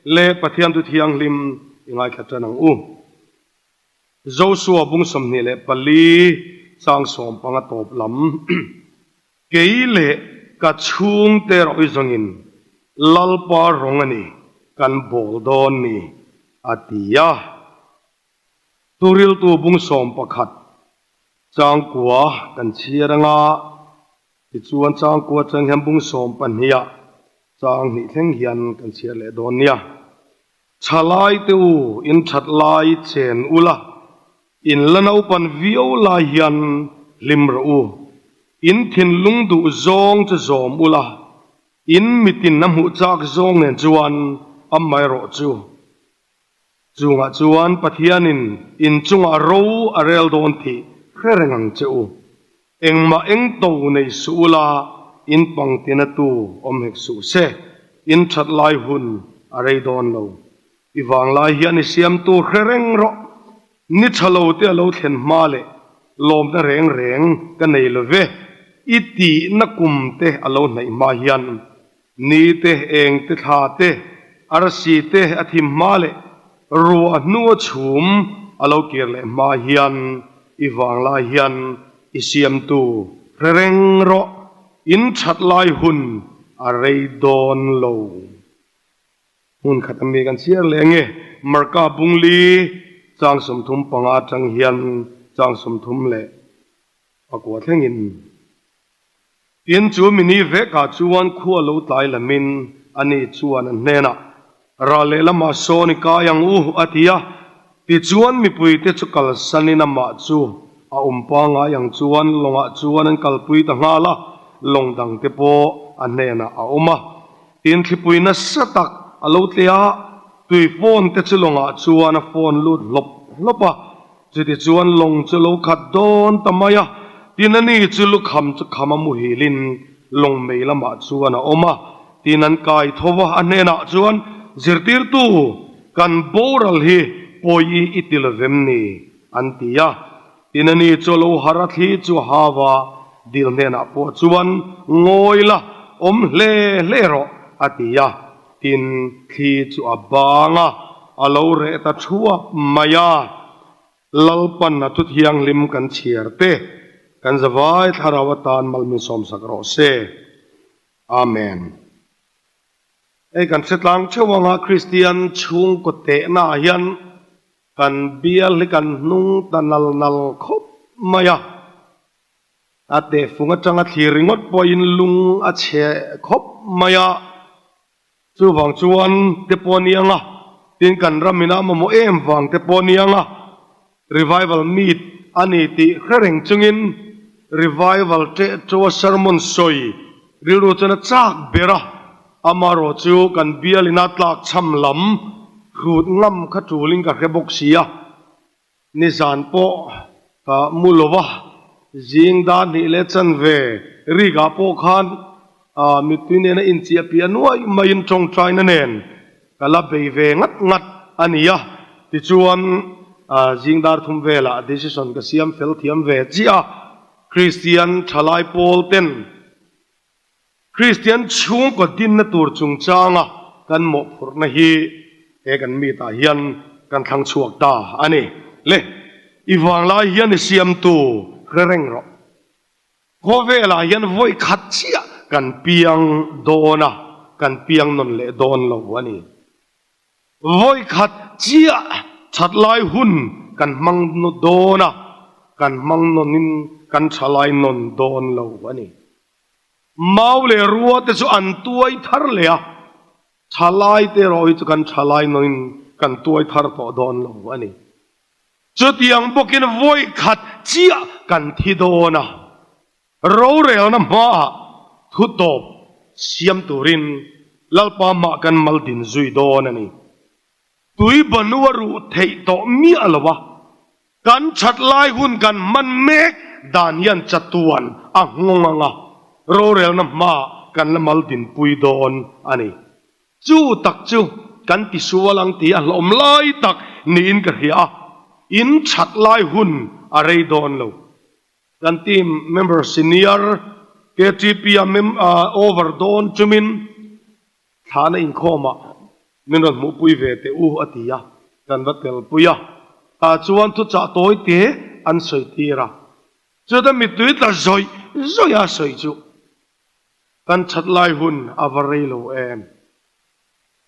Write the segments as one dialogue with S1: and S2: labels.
S1: Le Pathian Thu Thianghlim i ngaithla tan ang u. Josua bung 24 chang 15 tawp lam. Kei leh ka chhungte erawh i zawngin Lalpa rawng a ni kan bawl dawn ni, a ti a. Thuriltu bung 11 changkua kan chhiar anga tichuan changkua chang hian bung 12 ah chang hnih thleng hian kan chhiar leh dawn nia. Thalai te u in that lai chen ula, in la naupan viau lai hian hlim rawh u. In thinlung duh zawng chu zawm ula, in mitin a hmuh chak zawng nen chuan amaherawh chu. Chungah chuan Pathianin in chungah ro a rel dawn tih hre reng ang che u. Engmah eng to nei suh ula, in pangtina tu awm hek suh se, in that lai hun a rei dawn lo. I vanglai hian i siamtu hre reng rawh. Ni tha lo te a lo thlen hma leh lawmna reng reng ka nei lo ve. I tihna kum te a lo hnaih hma hian Ni te, eng te, thla te, arsi te a thim hma leh ruah hnua chhum a lo kir leh hma hian i vanglai hian i siamtu hre reng rawh, in that lai hun a rei dawn lo. Hmun khat a mi kan chhiar leh ange, Marka bungli chang 35 atang hian chang 39 thlengin. Tin, chu mini vekah chuan khua lo tlai lamin ani chuan an hnenah, Ral lehlamah sawn i kai ang u, a ti a. Tichuan mipuite chu kalsanin amah chu a awm pangngai ang chuan lawngah chuan an kalpui ta nghal a, lawng dangte pawh a hnenah a awm a. Tin, thlipui nasa tak a lo tle a, tui phone te chu lawngah chuan a phone lut hlawp hlawp a. Chutichuan lawng chu lo khat dawn ta mai a, tin ani chu lukham chu kham a muhilin lawng mei lamah chuan a awm a, tin an kai tho va, a hnenah chuan, Zirtirtu, kan boral hi pawi i ti lovem ni? an ti a. Tin ani chu a lo har a, thli chu a hau a, dil hnenah pawh chuan, Ngawi la, awm hle hle rawh, a ti a. Tin, thli chu a bang a, a lo reh ta thuap mai a. Lalpan a thu thianghlim kan chhiar te, kan zavai thlarau atan mal min sawmsak rawh se. Amen. Hei kan hre tlang theuh anga Kristian chhungkaw tehna ah hian kan bial hi kan hnung ta nal nal khawp mai a. A tehfung atanga thlir ringawt pawhin lung a chhe khawp mai a, chuvang chuan te pawh a ni ang a, tin kan ram ina mamawh em vang te pawh a ni ang a, revival meet a ni tih hre reng chungin revival teh ṭawa sermon sawi rilru chuan a chak ber a, amaherawh chu kan bial ina tlak chham lam hrut ngam kha ṭulin ka hre bawk si a. Nizan pawh ka mu lo va, zing dar hnih leh chanve rik ah pawh khan mittui nena inchiah piah nuai maiin tawngtaina nen ka la bei ve ngat ngat a ni a. Tichuan zing dar thum velah decision ka siam fel thiam ve chiah a, Kristian thalai pawl ten Kristian chhungkaw dinna tur chungchanga kan mawhphurhna hi he kan meet ah hian kan thlang chhuak ta a ni. Le, i vanglai hian i siamtu hre reng rawh. Khawvelah hian vawi khat chiah kan piang dawn a, kan piang nawn leh dawn lo a ni. Vawi khat chiah that lai hun kan hmang dawn a, kan hmang nawnin kan tha lai nawn dawn lo a ni. Mau leh rua te chu an tuai thar leh a, thalai te erawh hi chu kan thalai nawin kan tuai thar tawh dawn lo a ni. Chutiang bawkin vawi khat chiah kan thi dawn a, rorelna hmaah thu tawp siam turin Lalpa mah kan mal din zui dawn a ni. Tui banu a ruh theih tawh miah lo a, kan that lai hun kan hman mek dan hian chatuan a nghawng ang a, rorelna hmaah kan la mal dinpui dawn a ni. Chu tak chu kan tisual ang tih a hlawm lai tak niin ka hria a, in that lai hun a rei dawn lo. Kan team member senior KTP-a over dawn chumin thlahna inkhawmah. Min rawn hmuhpui ve teh u a ti a, kan va telpui a. Tah chuan thuchah tawi te an sawi tir a. Chuta mittui tla zawih zawih a sawi chu kan that lai hun a va rei lo em.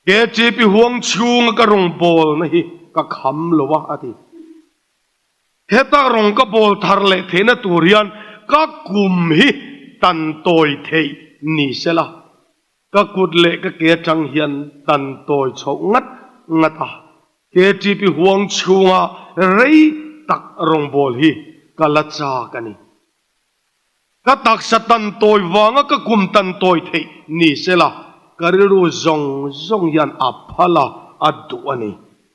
S1: KTP huang chhunga ka rawn bawlna hi ka kham lo a a ti. Heta rawn ka bawl thar leh theihna tur hian ka kum hi tan tawi theih ni sela. Ka kut leh ka ke atang hian tan tawi chhoh ngat ngat a, KTP huang chhunga rei tak rawngbâwl hi ka la châk a ni. Ka taksa tan tawi vanga ka kum tan tawi theih ni sela ka rilru zawng zawng hian a phal a, a duh a ni,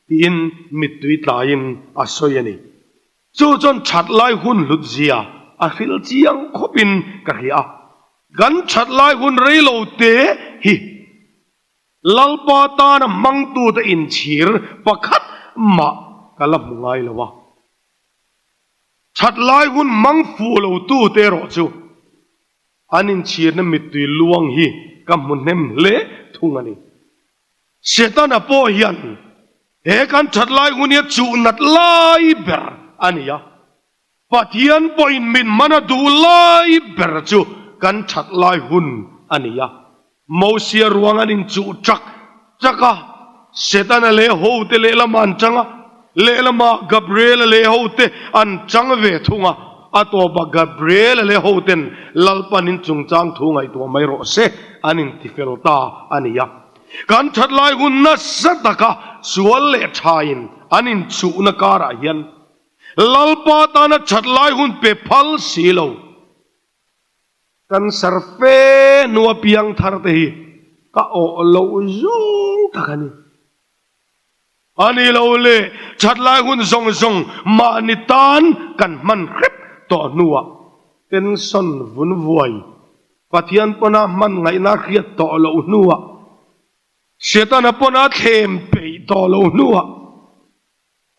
S1: tiin mittui tlaiin a sawi a ni. Chu chuan that lai hun hlut zia a hril chiang khawpin ka hria a. Kan that lai hun rei lo te hi Lalpa tana hmangtute inchhir pakhat mah ka la hmu ngai lo a. That lai hun hmang fuh lo tute erawh chu an inchhirna mittui luang hi ka hmu hnem hle thung a ni. Setana pawh hian he kan that lai hun hi a chuh nat lai ber a ni a, Pathian pawhin min hman a duh lai ber chu kan that lai hun a ni a. Mosia ruang an inchuh chak chak a, Setana leh hote lehlamah an chang a, lehlamah Gabriela leh hote an chang ve thung a, a tawpah Gabriela leh hoten Lalpan in chungchang thu ngaihtuah mai rawh se an intifel ta a ni a. Kan that lai hun nasa taka sual leh thain an inchuhna karah hian Lalpa tana that lai hun pe phal si lo. Kan sarfe hnua piang thar te hi ka awh loh zawng tak a ni. A ni lo le, that lai hun zawng zawng mahni tan kan hman hrep tawh hnuah pension vun vuai Pathian pawn a hman ngaihna hriat tawh loh hnuah, Setana pawn a thlem peih tawh loh hnuah,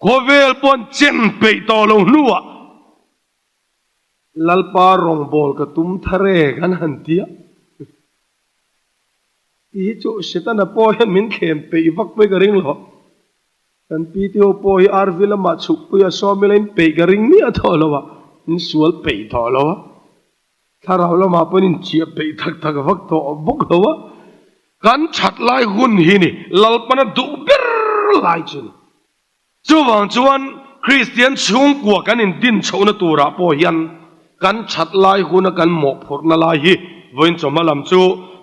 S1: khawvel pawn chen peih tawh loh hnuah Lalpa rawngbâwl ka tum thar e kan han ti a. Tih hi chu Setana pawh hian min thlem peih vak pawh hi ka ring lo. Kan PTO pawh hi RV lamah chhukpui a sawm ila in peih ka ring miah tawh lo a, in sual peih tawh lo a. Thlarau lamah pawhin in chiah peih tak tak vak tawh bawk lo a. Kan that lai hun hi ni Lalpana duh ber lai chu ni. Chuvang chuan Kristian chhungkua kan indin chhohna turah pawh hian kan that lai huna kan mawhphurhna lai hi vawiin chawhma lam chu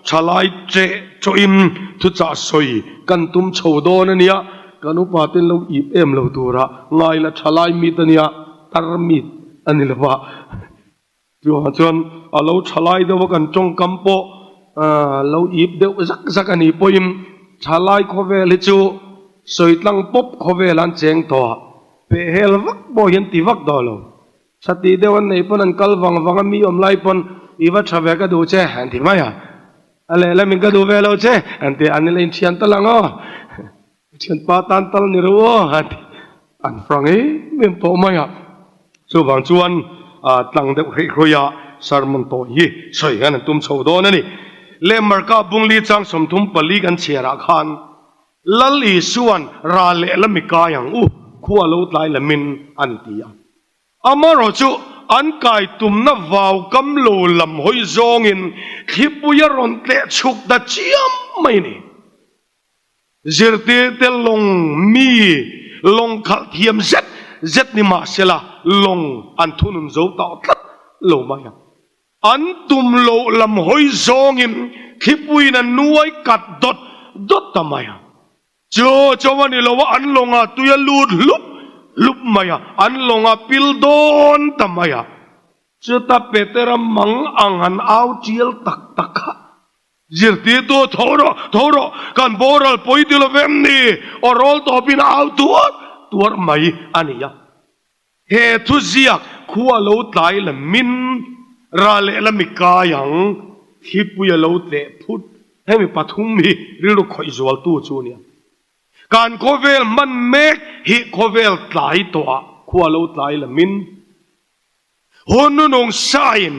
S1: thalai cheh chawhin thuchah sawi kan tum chho dawn a nia, kan upa ten lo ip em lo tura ngai la thalai mit a nia, tar mit a ni lova. Chuvang chuan a lo thalai deuh a kan tawngkam pawh lo ip deuh zak zak a nih pawhin thalai khawvel hi chu sawi tlang pawp khawvel an cheng tawh a, pehhel vak pawh hian ti vak tawh lo. Tha tih deuh an neih pawn an kal vang vang a, mi awm lai pawn i va tha ve ka duh che an ti mai a, a lehlamin ka duh ve lo che an ti a, an ila inthian tal ang aw, Thianpa tan tal ni reuh aw a ti an frang em em tawh mai a. Chuvang chuan tlang deuh hreih hruaia sermon tawh hi sawi hian an tum chho dawn a ni. Leh Marka bungli chang 34 kan chhiarah khan Lal Isua'n ral leh lami kai ang u, khua lo tlai lamin an ti a. Amarawh chu an kai tumna vau kam lo lam hawi zawngin thlipui a rawn tleh chhuk ta chiam mai a ni. Zirtirte lawng mi lawng khalh thiam zet zet ni mah sela lawng an thunun zo tawh tlat lo mai a. An tum loh lam hawi zawngin thlipuiin a nuai kat dawt dawt ta mai a. Chu chu a ni lo a, an lawngah tui a lut hlup hlup mai a, an lawngah pil dawn ta mai a. Chuta Petera mang ang han au tial tak tak kha Zirtirtu tho rawh, tho rawh, kan boral pawi ti lo vem ni, aw rawl tawpin a au tuar tuar mai a ni a. He thuziak khua lo tlai la min, ra leh la mi kai ang, thlipui a lo tleh phut, hemi pathum hi rilru khawih zualtu chu a ni a. Kan khawvel hman mek hi khawvel tlai tawhah khua lo tlai la min. Hununung sain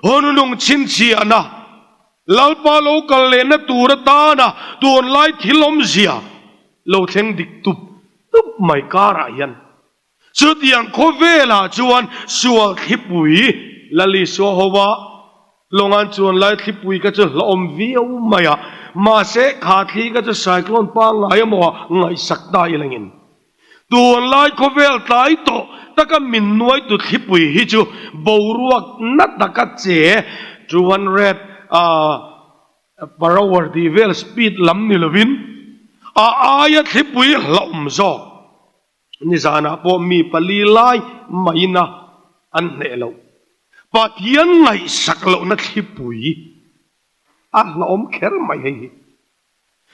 S1: hununung chhinchhiahna, Lalpa lo kal lehna tur atana tunlai thil awmzia. lo thleng dik tup tup mai karah hian chutiang khawvelah chuan sual thlipui Lal Isua hova lawngan chuan lai thlipui kha chu hlauhawm viau mai a, mahse kha thli kha chu cyclone pangngai emaw ah ngaihsak ta ilangin Tunlai khawvel tlai tawh taka min nuaitu thlipui hi chu boruak na taka che 200 per hour tih vel speed lam ni lovin a aia thlipui hlauhawm zawk. Nizanah pawh mi pali lai maina an hneh loh. Pathian ngaihsak lohna thlipui a hlauhawm kher mai hei hi.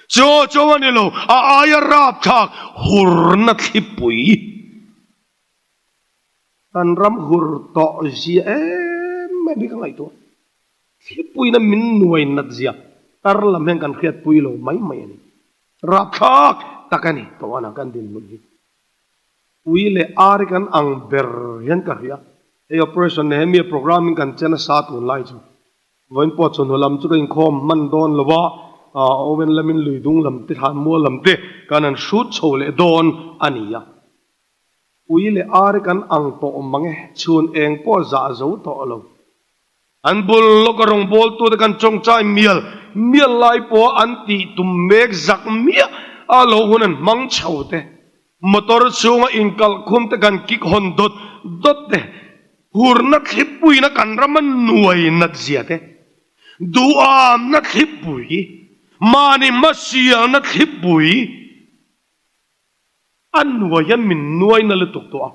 S1: Chaw chaw a ni lo, a aia rapthlak hurna thlipui. Kan ram hur tawh zia em em hi ka ngaihtuah. Thlipuina min nuai nat zia tar lam hian kan hriatpui lo mai mai a ni. Rapthlak tak a ni tawh a kan dinhmun hi. Ui leh ar hi kan ang ber hian ka hria. Hei operation Nehemia programme in kan che nasa tunlai chu. Vawiin pawh chawhnu lam chu ka inkhawm hman dawn lo a, Owen lamin lui dung lam te thlan mual lam te kan han hrut chho leh dawn a ni a. Ui leh ar hi kan ang tawh mang e, chhun eng pawh zah zo tawh lo. An bul lawka rawngbawltute kan tawngtai mial mial lai pawha an tih tum mek zak miah a lo hun an hmang chho te. Motor chhunga inkalh khum te kan kik hawn dawt dawt te. Hurna thlipuina kan rama nuai nat zia te, duhamna thlipui, mahni hmasialna thlipui a nuai a min nuai na lutuk tawh a.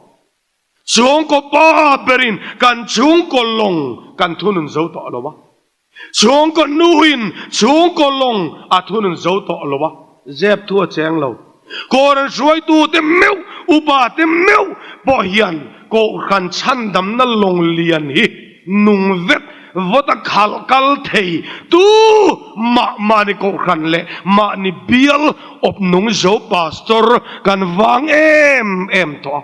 S1: Chhungkaw pa berin kan chhungkaw lawng kan thunun zo tawh lo a, chhungkaw nuin chhungkaw lawng a thunun zo tawh lo a, zep thu a cheng lo. Kohhran hruaitute meuh, upate meuh pawh hian Kohhran chhandamna lawng lian hi nung vek vawt a khalh kal thei tu mah mahni Kohhran leh mahni bial awp nung zo Pastor kan vang em em tawh a.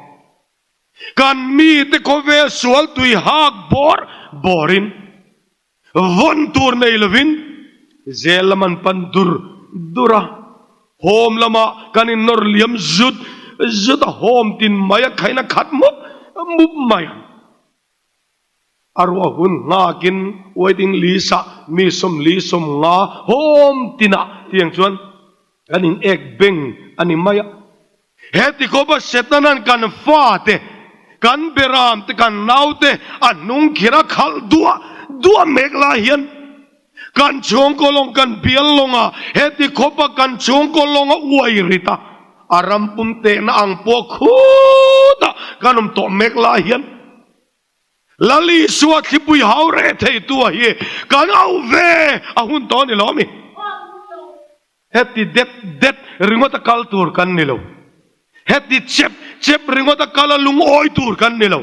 S1: Kan mite khawvel sual tui hak bawr bawrin Vawn tur nei lovin zel lam an pan dur dur a, home lamah kan innawr liam zut zut a, home tin mai a khaina khat mup mup mai ang. A ruah hun nghakin waiting list ah mi 45 home tinah tiang chuan kan in ek beng a ni mai a. Heti khawpa Setanan kan fate, kan beramte, kan naute a hnung khir a khalh duah duah mek lai hian kan chhungkaw lawng kan bial lawnga heti khawpa kan chhungkaw lawnga uai rit a, a ram pum tehna ang pawh khutah kan awm tawh mek lai hian Lal Isua thlipui hau reh theitu a hi kan auh ve a hun tawh a ni lo ami? Heti det det ringawt a kal tur kan ni lo. Heti chep chep ringawt a kal a lungawi tur kan ni lo.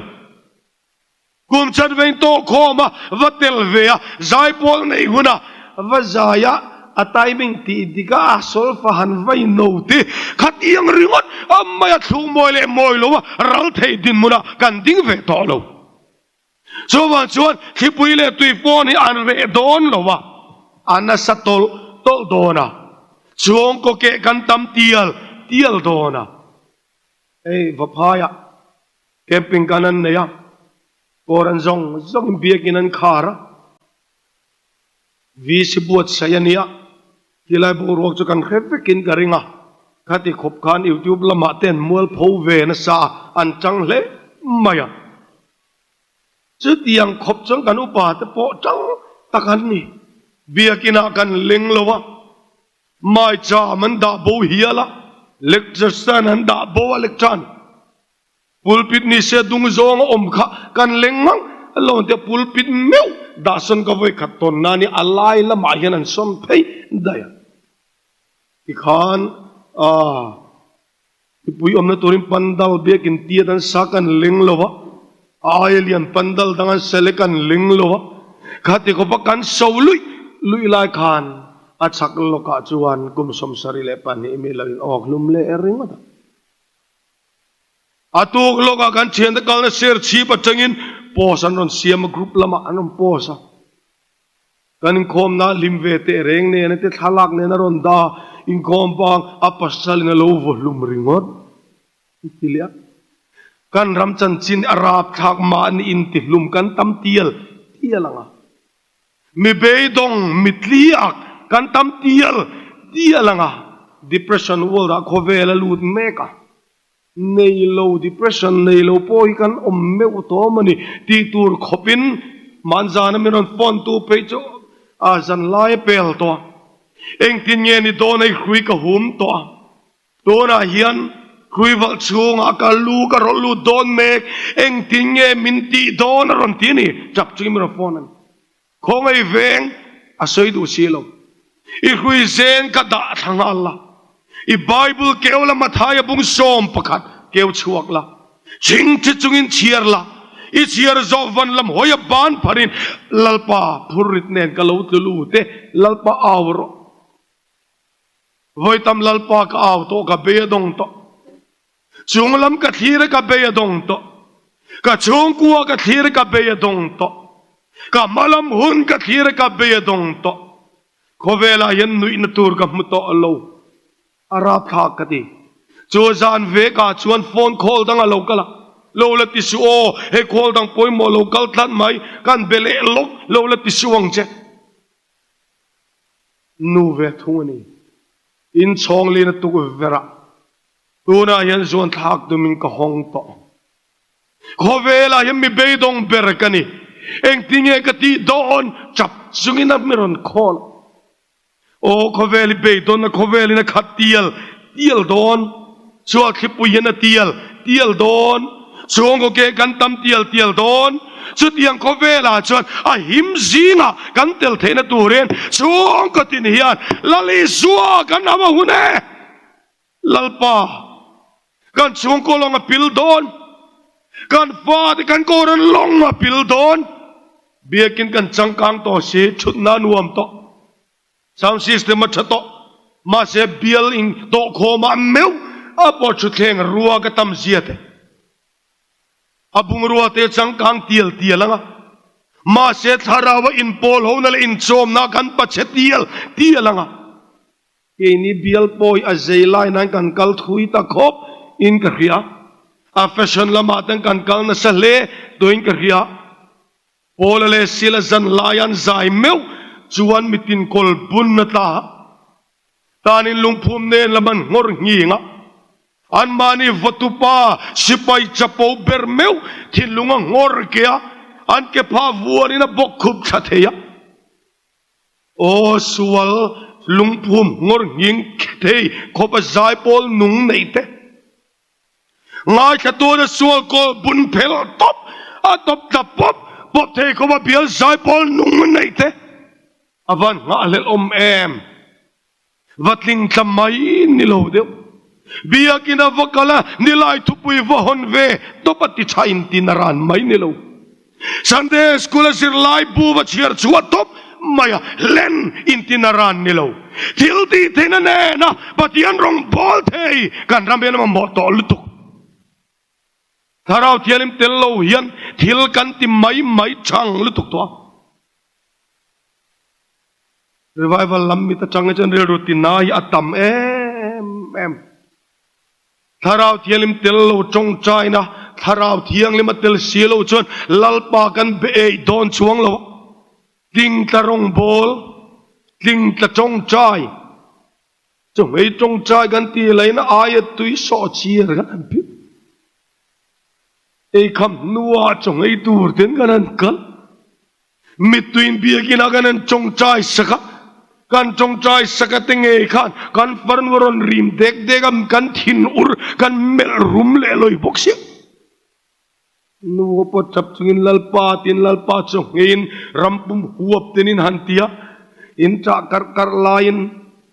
S1: Kum chan veng tawh khawm a va tel ve a, zaipawl neih hun a va zai a, a timing tih dik a, a solfa han vai no te khatiang ringawt a mai a thluk mawi leh mawi lo a ral thei dinhmun ah kan ding ve tawh lo. Chuvang chuan thlipui leh tui pawn hi an reh dawn lo a, a nasa tawlh tawlh dawn a, chhungkaw keh kan tam tial tial dawn a. Hei Vaphaiah camping kan an nei a, kawr an zawng zawngin biakin an khar a, VC buatsaih a nia, tilai boruak chu kan hre vekin ka ring a, khati khawp khan YouTube lamah te an mualpho ve nasa a, an chang hle mai a. Chutiang khawp chuan kan upa te pawh tang tak an ni. Biakinah kan leng lo a, maicham an dah bo hial a, lecture stand an dah bo a lectern. Pulpit ni se dung zawng a awm kha kan leng ngang lo ang tia pulpit meuh dah sawn ka vawi khat tawn na nia a lai lamah hian an sawn phei daih a. Tikhan aah mipui awmna turin pandal biakin tiat an sa kan leng lo a, a aia lian pandal dang an sele kan leng lo a, khati khawpa kan so luih luih lai khan a chhak lawkah chuan kum 72 mi lo in awk hlum leh ringawt a. A tuk lawkah kan thiante kalna ser chhip atangin post an rawn siam a, group lamah an rawn post a. Kan inkhawmna hlim ve teh reng nena te thlalak nen a rawn dah a. Inkhawm bang a pasalin a lo vaw hlum ringawt an ti leh a. Kan ram chanchin a rapthlak mahni intihlum kan tam tial tial ang a. Mi beidawng mitliak kan tam tial tial ang a. Depression world ah khawvel a lut mek a. Nei lo depression nei lo pawh hi kan awm meuh tawm a ni tih tur khawpin hmanzana min rawn phone tu phei chu a zan lai a pel tawh a, engtin nge ni dawn hei hrui ka hum tawh a, tunah hian hrui valh chhungah ka lu ka rawlh lut dawn mek, engtin nge min tih dawn a rawn ti a ni, tap chungin min rawn phone a ni. Khawngaih veng a sawi duh si lo. I hrui zen ka dah thla nghal la. I Bible keu la Mathaia bung 11 keu chhuak la. Chhingthi chungin chhiar la. I chhiar zawh van lam hawi a ban pharin Lalpa phurrit nen ka lo tlu lut e, Lalpa au rawh. Vawitam Lalpa ka au tawh ka bei a dawng tawh. Chung lam ka thlir a ka bei a dawng tawh. Ka chhungkua ka thlir a ka bei a dawng tawh. Ka hma lam hun ka thlir a ka bei a dawng tawh. Khawvelah hian nuihna tur ka hmu tawh lo. A rapthlak ka ti. Chu zan vekah chuan phone call dang a lo kal a. Lo la ti suh aw, hei call dang pawimawh lo kal tlat mai, kan be leh lawk, lo la ti suh ang che. Nu ve thung a ni. Inchhawng lin a tuk verah tunah hian zuan thlak tumin ka hawng tawh. Khawvelah hian mi beidawng ber ka ni. Engtinge ka tih dawn chap chungin a mi rawn call a. Aw khawvel i beidawn a khawvelin a khat tial tial dawn. Chhuah thlipui hian a tial tial dawn. Chhungkaw ke kan tam tial tial dawn. Chutiang khawvelah chuan a him zingah kan tel theihna turin chhungkaw tin hian Lal Isua kan am a hun e! Lalpa, kan chhungkaw lawng a pil dawn. Kan fate kan kawran lawng a pil dawn. Biakin kan changkang tawh si, thutna a nuam tawh. Sound system a tha tawh. Mahse bial in tawh khawmah meuh a pawh thutthleng rua ka tam zia te. A bungrua te changkang tial tial anga. Mahse thlarau a inpawl hona leh inchawmna kan pachhe tial tial anga. Keini bial pawi a zei lai nan kan kal thui ta khawp in ka hria. A fashion lamah ten kan kal nasa hle tuin ka hria. Paula leh Sila zan lai an zai meuh chuan mitin kawl bun a tla a, tanin lungphum nen lam an nghawr nghing a. Anmahni vawtupa sipai chapo ber meuh thinlung a nghawr ke a, an ke phah vuanin a bawk khup thla thei a. Aw sual lungphum nghawr nghing thei khawp a zai pawl nung neih te. Ngaithla tuna sual kawl bun phel tawp a tawp tla pawp pawp thei khawp a bial zai pawl nung a neih te a van nghahhlelh awm em? Va tling tla mai ni lo deuh. Biakin a va kal a, nilai thupui va hawn ve tawp a ti tha in tin a ran mai ni lo. Sunday School a zirlai bu va chhiar chhuah tawp mai a, hlen intin a ran ni lo. Thil tih theihna nena Pathian rawng bawl thei kan ram hian a mamawh tawh lutuk. Thlarau Thianghlim tel lo hian thil kan ti mai mai chang lutuk tawh a. Revival lam mit atang hi chuan rilru tina hi a tam em em. Thlarau Thianghlim tel lo tawngtaina, Thlarau Thianghlim a tel si lo chuan Lalpa kan be ei dawn chuang lo a. Tlingtla rawngbâwl, tlingtla tawngtai, chawhmei tawngtai kan tih laina aia tui sawh chir kan han phit. Eikham hnuah chawhmei tur ten kan han kal. Mittuin biakinah kan han tawngtai sak a, kan tawngtai sak a te ngei khan kan farnu a rawn rim dek dek a, kan thin ur, kan melh rum leh lawi bawk sia. Nu ho pawh tap chungin Lalpa tiin Lalpa chu ngheiin ram pum huap ten in han ti a, in ṭah karh karh laiin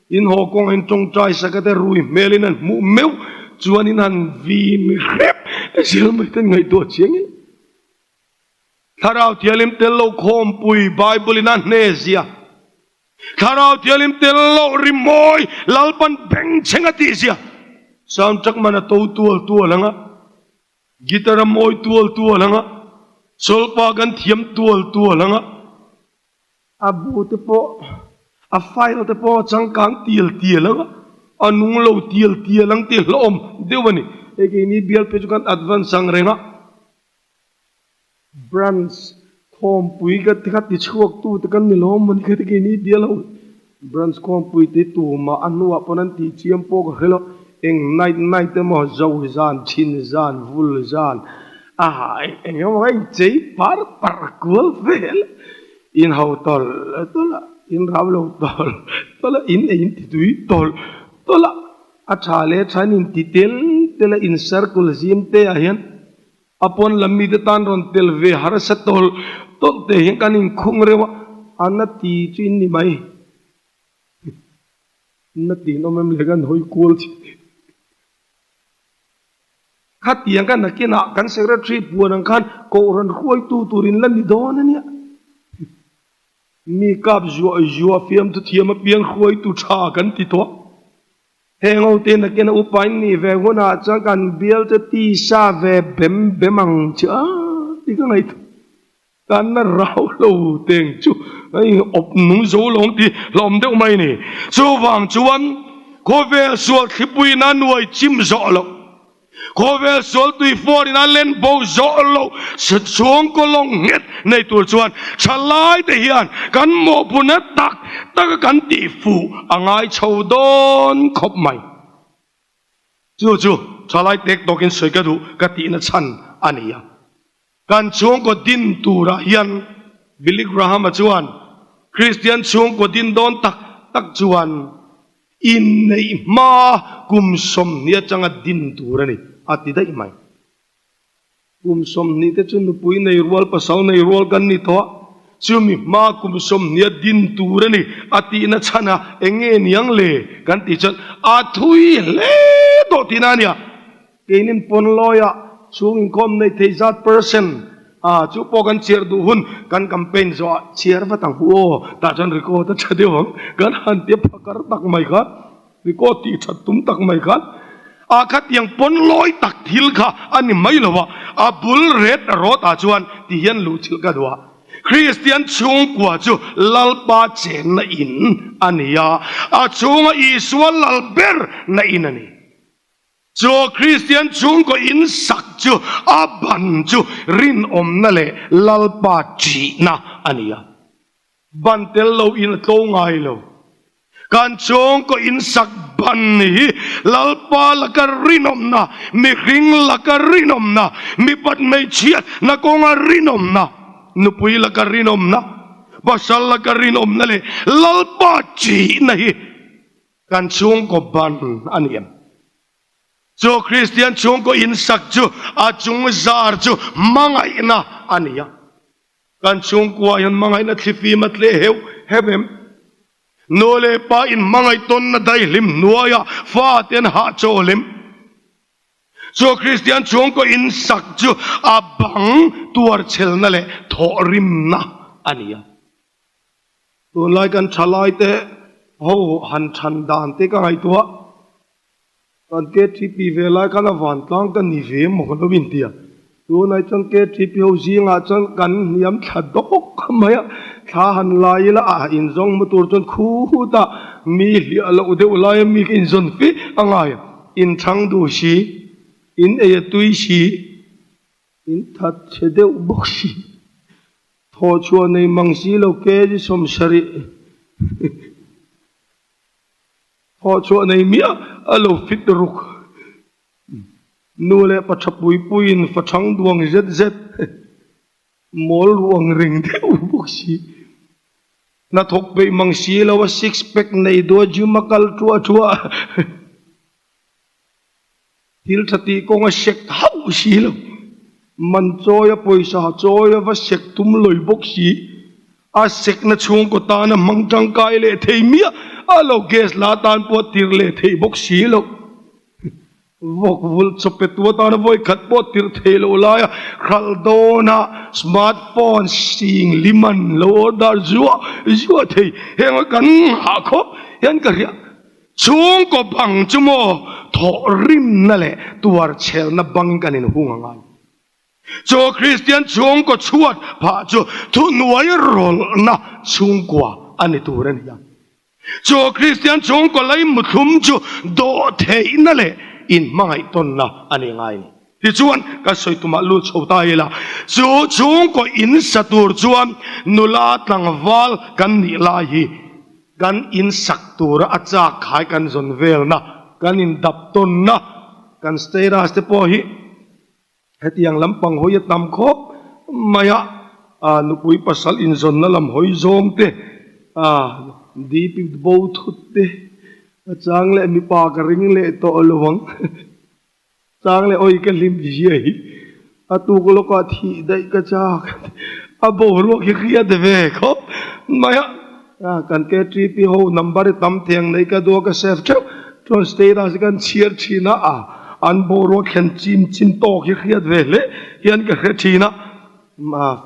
S1: in haw kawngah in tawngtai sak a te rui hmelin an hmuh meuh chuan in han vin hrep zel mai ten ngaihtuah chiang ila. Thlarau Thianghlim tel lo khawmpui Bible in a hne zia. Thlarau Thianghlim tel loh rimawi Lalpan bengchheng a tih zia. Sound track man a to tual tual ang a, guitar a mawi tual tual ang a, solfa kan thiam tual tual ang a, a bu te pawh, a file te pawh a changkang tial tial ang a. A nung lo tial tial ang tih hlauhawm deuh a ni. Hei keini bial phei chu kan advance ang reng a. Branch khawmpui ka ti kha ti chhuak tu te kan ni lo maw ni kha ti keini bial ho Branch khawmpui te tumah a hnuah pawn an tih chiam pawh ka hre lo. Eng night night emaw zo zan, chin zan, vul zan a eng emaw kha inchei par par kual vel in ho tawlh tawlh a, in rau lo tawlh tawlh a, in ei in ti tui tawlh tawlh a, a tha leh tha in inti tel tel a, in circle zim te ah hian a pawn lam mite tan rawn tel ve harsa tawlh tawlh te hian kan inkhung reuh a, a na ti chu in ni mai. Na tiin awm em le kan hawi kual thin. Khatiang ka nakinah kan secretary puan ang khan kohhran hruaitu turin la ni dawn a nia. Mi kap zuah zuah fiamthu thiam apiang hruaitu tha kan ti tawh. Heng ho te nakin a upa in nih ve hunah chuan kan bial te tisa ve bem bem ang che a ti ka ngaihtuah. Kan la rau lo teng chu hei awp nung zo lo ang tih hlawm deuh mai a ni. Chuvang chuan khawvel sual thlipui ina nuai chim zawh loh, khawvel sual tui fawr ina len bo zawh loh chhungkaw lawng nghet nei tur chuan thalai te hian kan mawhphurhna tak taka kan tih fuh a ngai chho dawn khawp mai. Chu chu thalai tek tawkin sawi ka duh ka tihna chhan a ni a. Kan chhungkaw din turah hian Billy Graham-a chuan Kristian chhungkaw din dawn tak tak chuan inneih hma kum 20 atanga din tur a ni, a ti daih mai. Kum 20 te chu nupui nei rual, pasal nei rual kan ni tawh a, chumi hma kum 20 a din tur a ni, a tihna chhan a eng nge niang le kan tih chuan a thui hle tawh tihna a nia. Keinin pawn lawiah chhung inkhawm nei thei zat percent a chu pawh kan chhiar duh hun kan campaign zawhah chhiar vat ang hu aw tah chuan record a tha deuh ang kan han tia phakar tak mai khan record tih that tum tak mai khan a khatiang pawn lawi tak thil kha a ni mai lo a a bul ret rawt ah chuan ti hian luh chilh ka duh a Kristian chhungkua chu Lalpa chenna in a ni a a chhunga Isua lal ber na in a ni. Chu Kristian chhungkaw in sak chu a ban chu rinawmna leh Lalpa ṭihna a ni a. Ban tel lo in a tlo ngai lo. Kan chhungkaw in sak ban hi Lalpa laka rinawmna, mihring laka rinawmna, mipat hmeichhiatna kawnga rinawmna, nupui laka rinawmna, pasal laka rinawmna leh Lalpa ṭihna hi Kan chhungkaw ban a ni em? Chu Kristian chhungkaw insak chu a chung zar chu hmangaihna a ni a. Kan chhungkua hian hmangaihna thlifim a tleh heuh heuh em? Nu leh pa inhmangaih tawnna daihlim hnuaiah fate an hahchawl em? Chu Kristian chhungkaw insak chu a bang tuarchhelna leh thawhrimna a ni a. Tunlai kan thalaite ho han than dan te ka ngaihtuah kan KTP ve lai khan a vantlang ka ni ve maw ka lo intia. Tunai chuan KTP ho zingah chuan kan hniam thla dawk mai a, thla han lai ila a inzawng hmu tur chuan khu hutah mi hliah loh deuh laia mi ka inzawn fe a ngai a, inthang duh si, in ei a tui si, in that chhe deuh bawk si. Thawh chhuah nei mang si lo kg 70 thawh chhuah nei miah a lo fit ruk. Nu leh pa tha pui puiin fa thang duang zet zet mawl ruang reng deuh bawk si. Hnathawk peih mang si lo a six pack nei duah gym a kal tuah tuah. Thil tha tih kawng a sek hauh si lo. Man chawi a pawisa chawi a va sek tum lawi bawk si. A sekna chhungkaw tana hmang tangkai leh thei miah a lo gas la tan pawh tir leh theih bawk si lo. Vawk vulh chawpe tu atana vawi khat pawh tir thei loh laia hralh dawna smart phone sing liman lo order zuah zuah thei heng kan nghah khawp hian ka hria. Chhungkaw bang chu maw thawhrimna leh tuarchhelna bangin kan inhung a ngai. Chu Kristian chhungkaw chhuat phah chu thuhnuai rawlhna chhungkua a ni tur a ni a. Chu Kristian chhungkaw lei muthlum chu dawhtheihna leh inhmangaih tawnna a ni ngai ni. Tichuan, ka sawi tumah lut chho ta ila, chu chhungkaw in sa tur chuan nula tlangval kan nih lai hi kan in sak tura a chak khai kan zawn velna, kan indap tawnna, kan status te pawh hi Hetiang lampang hawi a tam khawp mai a, nupui pasal inzawnna lam hawi zawng te, DP bo thut te, a chang leh mipa ka ring leh tawh lo ang, chang leh awi ka hlim zia hi a tuk lawkah thih daih ka chak, a boruak hi hriat ve khawp mai a, kan KTP ho number hi tam theng nei ka duh a ka save theuh. Chuan status hi kan chhiar thin a, a an boruak thlen chin chin tawk hi hriat ve hle hian ka hre thin a.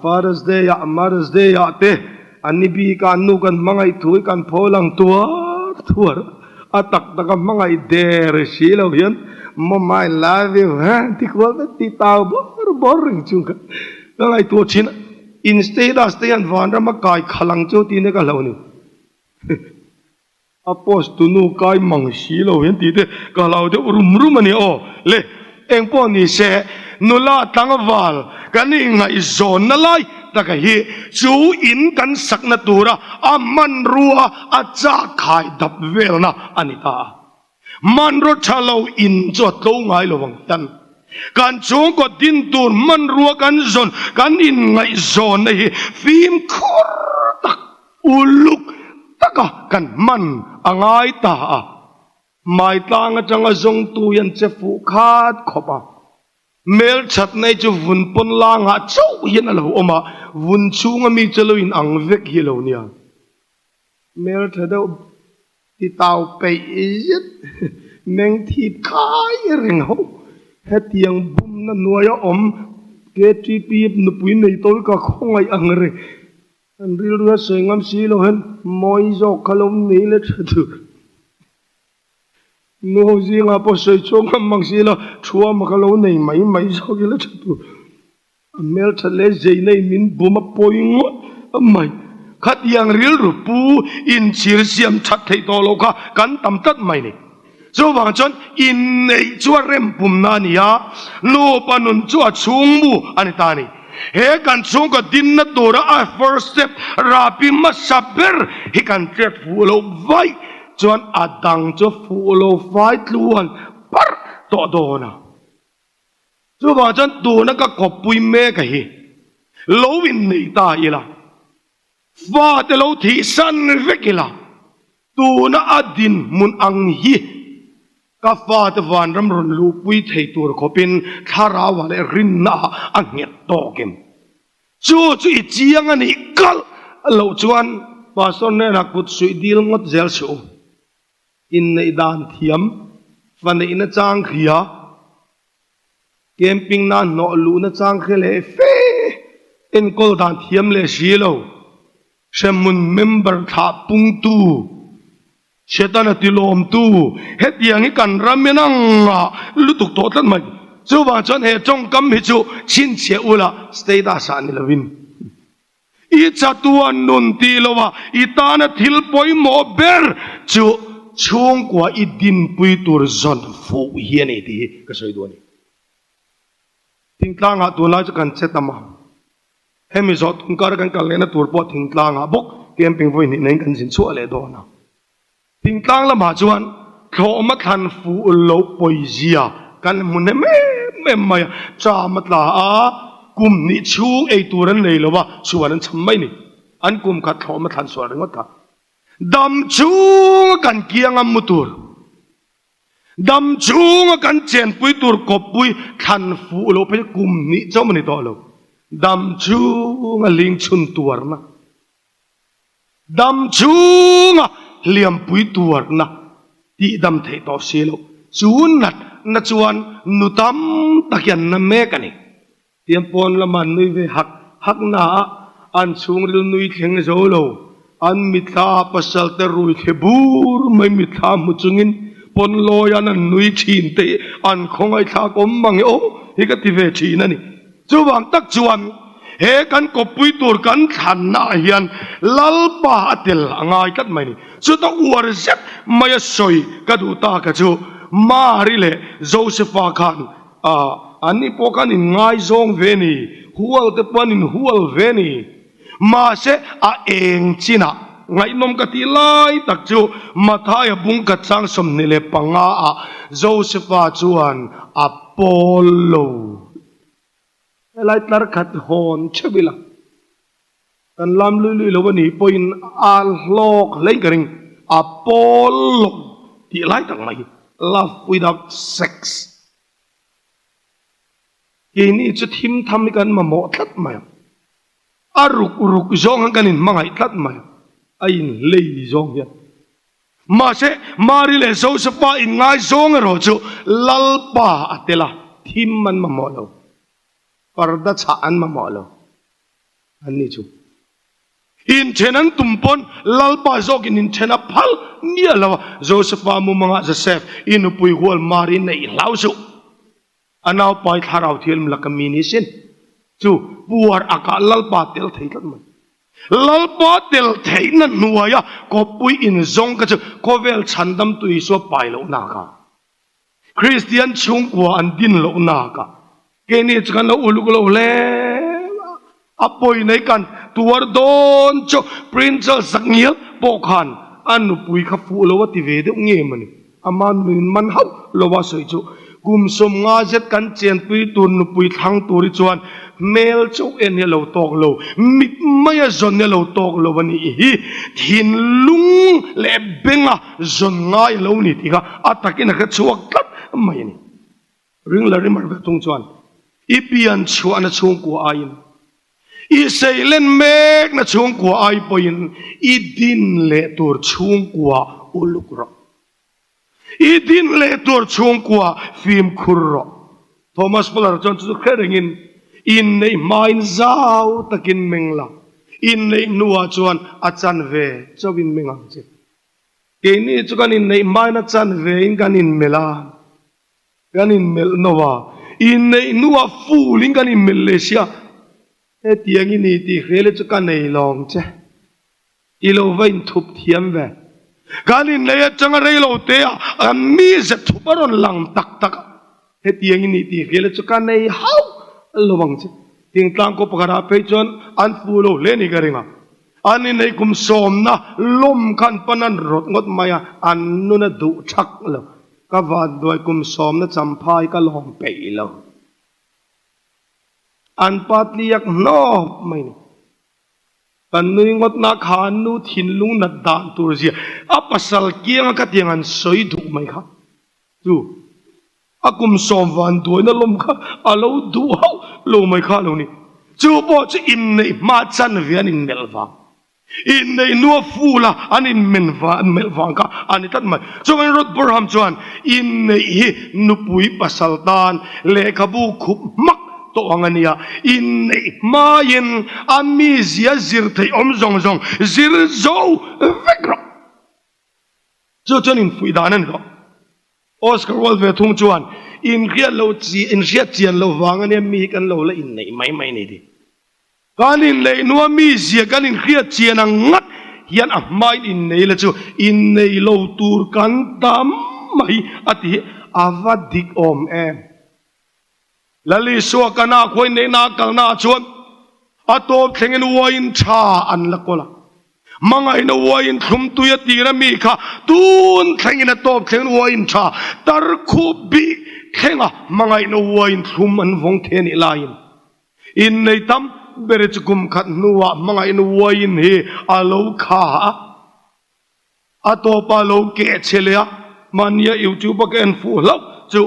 S1: Father's Day ah, Mother's Day ah te an ni bik a, an nu kan hmangaih thu hi kan pho lang tuar tuar a, tak tak a hmangaih der si lo hian Mom I love you ha ti kual vek tih tau bawr bawr reng chung kha ka ngaihtuah thin a. In status te hian vanram a kai khalh ang chu tih na ka hlauh ni. A post tunu kai mang si lo hian tih te ka hlau deuh rum rum a ni aw. Le, eng pawh ni se, nula tlangval kan ingaihzawnna lai taka hi chu in kan sakna tura a hmanrua a chak khai dap velna a ni ta a. Hmanraw tha lo in chu a tlo ngai lo ang hian kan chhungkaw din tur hmanrua kan zawn kan inngaihzawnna hi fimkhur tak Uluk taka kan hman a ngai ta a, hmaitlang atanga zawngtu hian che fuh khat khawp a. Hmelthat nei chu vun pawn langah chauh hian a lo awm a, vun chhunga mi chu lo in ang vek hi a lo nia. Hmeltha deuh ti tau peih zet meng thip khai reng ho. Hetiang bumna hnuaia awm KTP nupui nei tawi ka khawngaih ang reng. An rilru a sawi ngam si lo hian mawi zawk kha lo nei le tha tur. Nu ho zingah pawh sawi chhuak ngam mang si lo, thuama kha lo nei mai mai zawk ila tha tur. A hmeltha leh zeina in min bum a pawi ngawt mai. Khatiang rilru pu inchhir siam that theih tawh loh kha kan tam tlat mai ni. Chuvang chuan inneih chu a rempumna a ni a, nupa nun chu a chhungmu a ni ta a ni. He kan chhungkaw dinna tura a first step rapi hmasa ber hi kan chet fuh loh vaih chuan a dang chu fuh lo fai tluan parh tawh dawn a. Chuvang chuan tuna ka kawppui mek a hi lo innei ta ila. Fate lo thih san vek ila, tuna a dinhmun ang hi ka fate vanram rawn luhpui thei tur khawpin thlarauah leh rinnaah a nghet tawk em? Chu chu i chiang a nih kalh loh chuan Pastor hnenah kut suih dil ngawt zel suh u. Inneih dan thiam, fa neihna chang hria. Camping nan hnawh luhna chang hre leh fe, enkawl dan thiam leh si lo, hremhmun member thlah pungtu, Setana tilawmtu, hetiang hi kan ram in ang ah lutuk tawh tlat mai. Chuvang chuan he tawngkam hi chu chhinchhiah ula status ah ni lovin i chatuan nun tih lo a i tana thil pawimawh ber chu chhungkua i dinpui tur zawn fuh hi a ni tih hi ka sawi duh a ni. Thingtlangah tunlai chu kan che tam a, hemi zawh tumkar kan kal lehna tur pawh thingtlangah bawk camping vawi hnih neiin kan zin chhuah leh dawn a. Thingtlang lamah chuan thlawhma thlan fuh loh pawizia kan hmu hnem em em mai a, cham a tla a, kum hnih chhung ei tur an nei lo a, chhuan an cham mai ni. An kum khat thlawhma thlan sual ringawt kha. Dam chhunga kan kianga mu tur, dam chhunga kan chenpui tur kawppui thlan fuh loh phei kum hnih chauh a ni tawh lo. Dam chhunga ling chhun tuarna. Dam chhunga hliampui tuarna tih dam theih tawh si loh chu natna chuan nu tam tak hian na mek a ni. Tiang pawn lama an nui ve hak hak na a, an chhungril nui thleng zo lo. An mitthla pasal te rui thle bur mai mitthla hmu chungin pawn lawian an nui thin te an khawngaihthlak awm mang e aw hi ka ti ve thin a ni. Chuvang tak chuan. He kan kawppui tur kan thlanna ah hian Lalpa a tel a ngai tlat mai ni. Chuta uar zet mai a sawi ka duh tak a chu Mari leh Josefa khan an ni pawh khan in ngaizawng ve ni, hual te pawh an in hual ve ni. Mahse a eng chinah ngaihnawm ka tih lai tak chu Mathaia bungkhat chang 25 ah Josefa chuan a pawl lo. Helai tlar khat hawn theuh ila kan lam lui lui lo a nih pawhin a hlawk hlein ka ring. A pawl lo tih lai tak mai hi love without sex. Keini chu thim tham hi kan mamawh tlat mai a, a ruk ruk zawng hian kan inhmangaih tlat mai a, a inhlei zawng hian. Mahse, Mari leh Josefa inngaizawng erawh chu Lalpa a tel a, thim an mamawh lo, parda chhah an mamawh lo an ni chu. Inthen an tum pawn Lalpa zawkin inthen a phal miah lo a, Josefa mumangah Josef, i nupui hual Mari neih hlau suh. A naupai thlarau thianghlim laka mi ni sin chu puar akah Lalpa tel thei tlat mai. Lalpa tel theihna hnuaia kawppui inzawng kha chu khawvel chhandamtu Isua pai lohna kha, Kristian chhungkua an din lohna kha keini chu kan lo uluk lo hle a, a pawi nei kan tuar dawn chu Prince Charles Zakngial pawh khan a nupui kha fuh lo a ti ve deuh nge mawni. Ama nuin man hauh lo a sawi chu kum 50 zet kan chenpui tur nupui thlang tur hi chuan hmel chauh en hi a lo tawk lo, mit maia zawn hi a lo tawk lo a nih hi thinlung leh benga zawn ngai a lo ni tih kha a takin a hre chhuak tlat mai a ni. Ring la rimar ve thung chuan i pian chhuahna chhungkua aiin i seilen mekna chhungkua ai pawhin i din leh tur chhungkua uluk rawh. I din leh tur chhungkua fimkhur rawh. Thomas Fuller chuan chu chu hre rengin inneih hmain zau takin meng la, inneih hnuah chuan a chanve chauhin meng ang che. Keini chu kan inneih hmain a chanvein kan inmelh a. Kan inmelh no a, inneih hnuah fulin kan inmelh leh sia, hetiang i ni tih hrial hi chu ka nei lawng che, i lo va inthup thiam ve. Kan inneih atanga rei lo te ah kan mize thup a rawn lang tak tak a, hetiang i ni tih hrial hi chu ka nei hauh lo ang che. Thingtlang khaw pakhat ah phei chuan an fu lo hle ni ka ring a, an inneih kum sawmna lawm khan pan an rawt ngawt mai a, an nun a duh thak lo. Ka vanduai kum sawmna champhai ka lawm peih lo. An pa tliak hnawp mai ni. Kan nui ngawtna kha an nu thinlung nat dan tur zia a pasal kianga ka tiang an sawi duh mai kha chu a kum sawm vanduaina lawm kha a lo duh hauh lo mai kha a lo ni. Chu pawh chu inneih hma chanve an inmelh vang. Inneih nua ful a an inmen vang melh vang kha a ni tlat mai. Chuvangin Ruth Burham chuan inneih hi nupui pasal tan lehkhabu khup hmak tawh ang a nia. Inneih hmain a mizia zir theih awm zawng zawng zir zo vek rawh. Chu chuan infuih dan a ni tawh. Oscar Wilde ve thung chuan inhriat loh chi inhriat chian loh vang a nia mi hi kan lo la inneih mai mai ni ti. Kan inneih hnua mizia kan inhriat chian ang ngat hian a hmain innei la chu innei lo tur kan tam mai a ti hi a va dik awm em? Lal Isua kana khuain neihna a kalna ah chuan a tawp thlengin uaiin tha an la kawl a. Hmangaihna uaiin thlum tui a tir a mi kha tun thlengin a tawp thlengin uaiin tha tarkhup bih thlenga hmangaihna uaiin thlum an vawng thei a nih laiin Innei tam ber chu kum khat hnuah hmangaihna uaiin hi a lo kha a, a tawpah a lo keh che leh a, mahnia YouTube a ka en fuh hlauh chu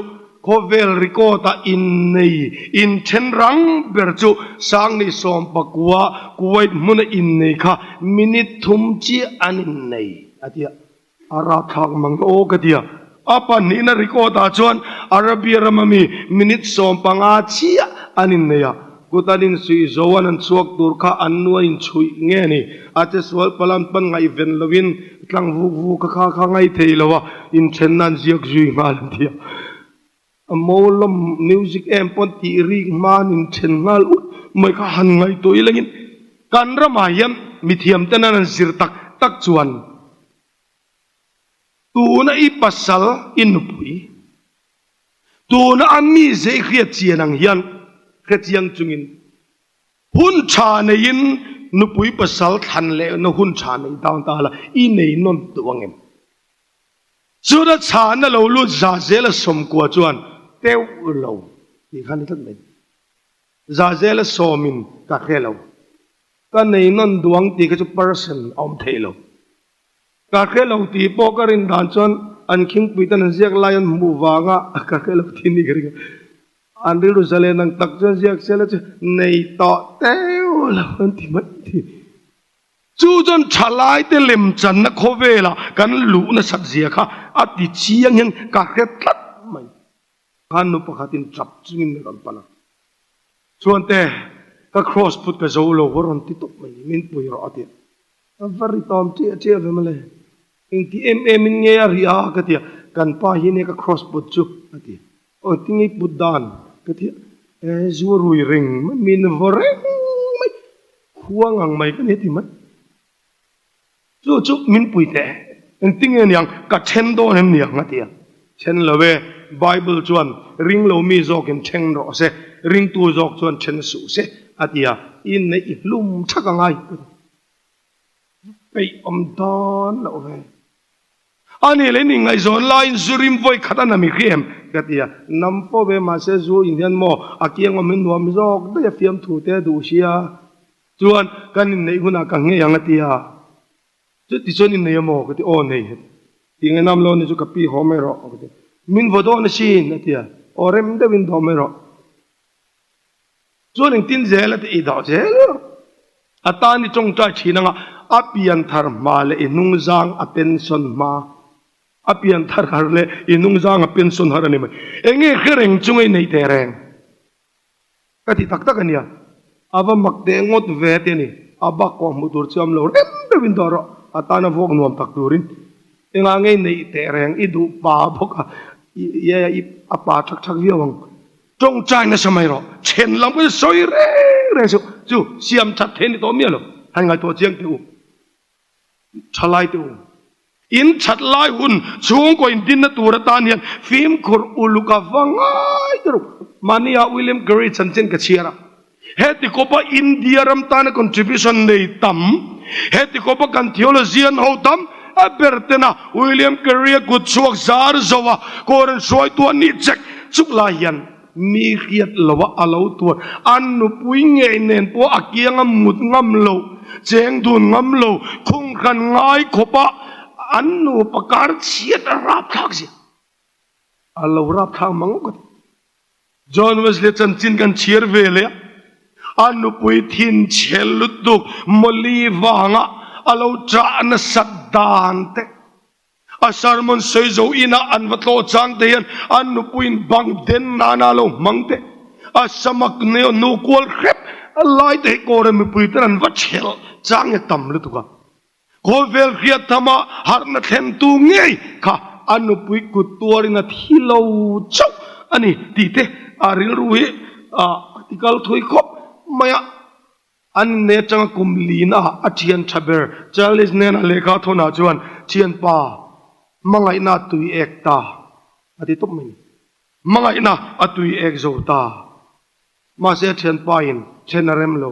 S1: khawvel record ah innei inthen rang ber chu Sangni 19 Kuwait hmuna innei kha minute thum chiah an innei a ti a. A rapthlak mang aw ka ti a, a pahnihna record ah chuan Arabia rama mi minute 15 chiah an innei a, kut an insuih zo an an chhuak tur kha an nu an inchhuih nge ni, a che sual palh an pan ngaihven loin tlang vuk vuk kha kha kha ngaih thei lo a, inthenna an ziak zui nghal an ti a. A mawlawm music em pawn tih rik hman in then nghal ut mai kha han ngaihtuah ila in kan ramah hian mithiam ten an han zir tak tak chuan tuna i pasal i nupui tuna a mize i hriat chian ang hian hrechiang chungin hun tha neiin nupui pasal thlan lehna hun tha nei down ta la i nei nawn duh ang em? Chuna chhana lo lut Zazela sawmkua chuan teuh lo tih kha a ni tlat mai. Zazela sawmin ka hre lo. Ka nei nawn duang tih kha chu person a awm thei lo. Ka hre lo tih pawh ka rin dan chuan an khingpui ten an ziak lai an hmuh vanga ka hre lo tih ni ka ring a. An rilru zalen ang tak chuan ziak sela chu nei tawh teuh lo an ti mai thin. Chu chuan thalaite lemchanna khawvela kan luh nasat zia kha a ti chiang hian ka hre tlat mai. Khan nu pakhatin tap chungin min rawn pan a, Chuante, ka cross put ka zo lo, a rawn ti tawp mai, min pui rawh a ti a. Ka va ri tawm chiah chiah ve mawle, engti em em in nge a ri a ka ti a, kan pa hi nia ka cross put chu a ti a. Aw tinge i put dan ka ti a, e zu rui reng mai, min vaw reng mai, khua ngang mai ka ni ti mai. Chu chu min pui teh, engtinge niang ka then dawn em niang a ti a, then lo e, Bible chuan ring lo mi zawkin then rawh se, ringtu zawk chuan then suh se a ti a, i neih i hlum thak a ngai ka ti. Peih awm dawn loh ve. A nih leh ning ngaihzawn laiin zu rim vawi khat a na mi hri em? Ka ti a, Nam pawh ve mahse zu in hian maw a kiang awm hi nuam zawk daih a fiamthu te a duh sia chuan kan inneih hunah ka nghei ang a ti a, chuti chuan innei a maw? Ka ti, Aw nei het ti nge nam lo ni chu ka pi haw mai rawh ka ti, Min vaw dawn asin a ti a, Aw rem deuhin dawh mai rawh. Chuan engtin zel a ti i dah zel rawh. A tan i tawngtai thin anga a pian thar hma leh i hnungzang a pension hma. A pian thar har leh i hnungzang a pension har a ni mai. Enge hre reng chunga i neih teh reng? Ka ti tak tak a nia. A va mak teh ngawt ve te a ni. A bak pawh hmuh tur chu a awm lo rem deuhin dawh rawh. A tana vuak nuam tak turin engah nge i neih teh reng i duh pa bawk a, i a pa thak thak viau ang. Tawngtai nasa mai rawh. Then lam hi sawi reng reng suh. Chu siam that thei ni tawh miah lo. Han ngaihtuah chiang teh u. Tha lai teh u. In that lai hun chhungkaw in dinna tur atan hian fimkhur uluk a va ngai ta ru. Mahnia William Carey chanchin ka chhiar a. Heti kawpa India ram tana contribution nei tam, heti kawpa kan theologian ho tam a ber tena William Carey-a kut chhuak zar zo a Koran hruaitu a nih chek chuk lai hian mi hriat loa a lo tuar. An nupui ngei nen pawh a kianga mut ngam lo, cheng dun ngam lo, khung hran ngai khawpa an nupa kar chhiat a rapthlak zia a lo rapthlak mang ngawt a ti. John Wesley chanchin kan chhiar ve leh a, a nupui thinchhe lutuk Molly vanga a lo ṭah nasat dan te, a sermon sawi zo inah an va tlawh chang te hian a nupuiin bang den nana a lo hmang te, a samak nu kual hrep lai te hi kawra mipui ten an va chhelh chang nge tam lutuk a. Khawvel hriat thama harhna thlentu ngei kha a nupui kut tuarin a thi lo chauh a ni tih te a rilru hi a ti kal thui khawp mai a. An inne atanga kum lina a thian tha ber Charles nena lehkha thawnah chuan thianpa hmangaihna a tui ek ta a ti tawp mai a ni. Hmangaihna a tui ek zo ta. Mahse a thianpa in then a rem lo.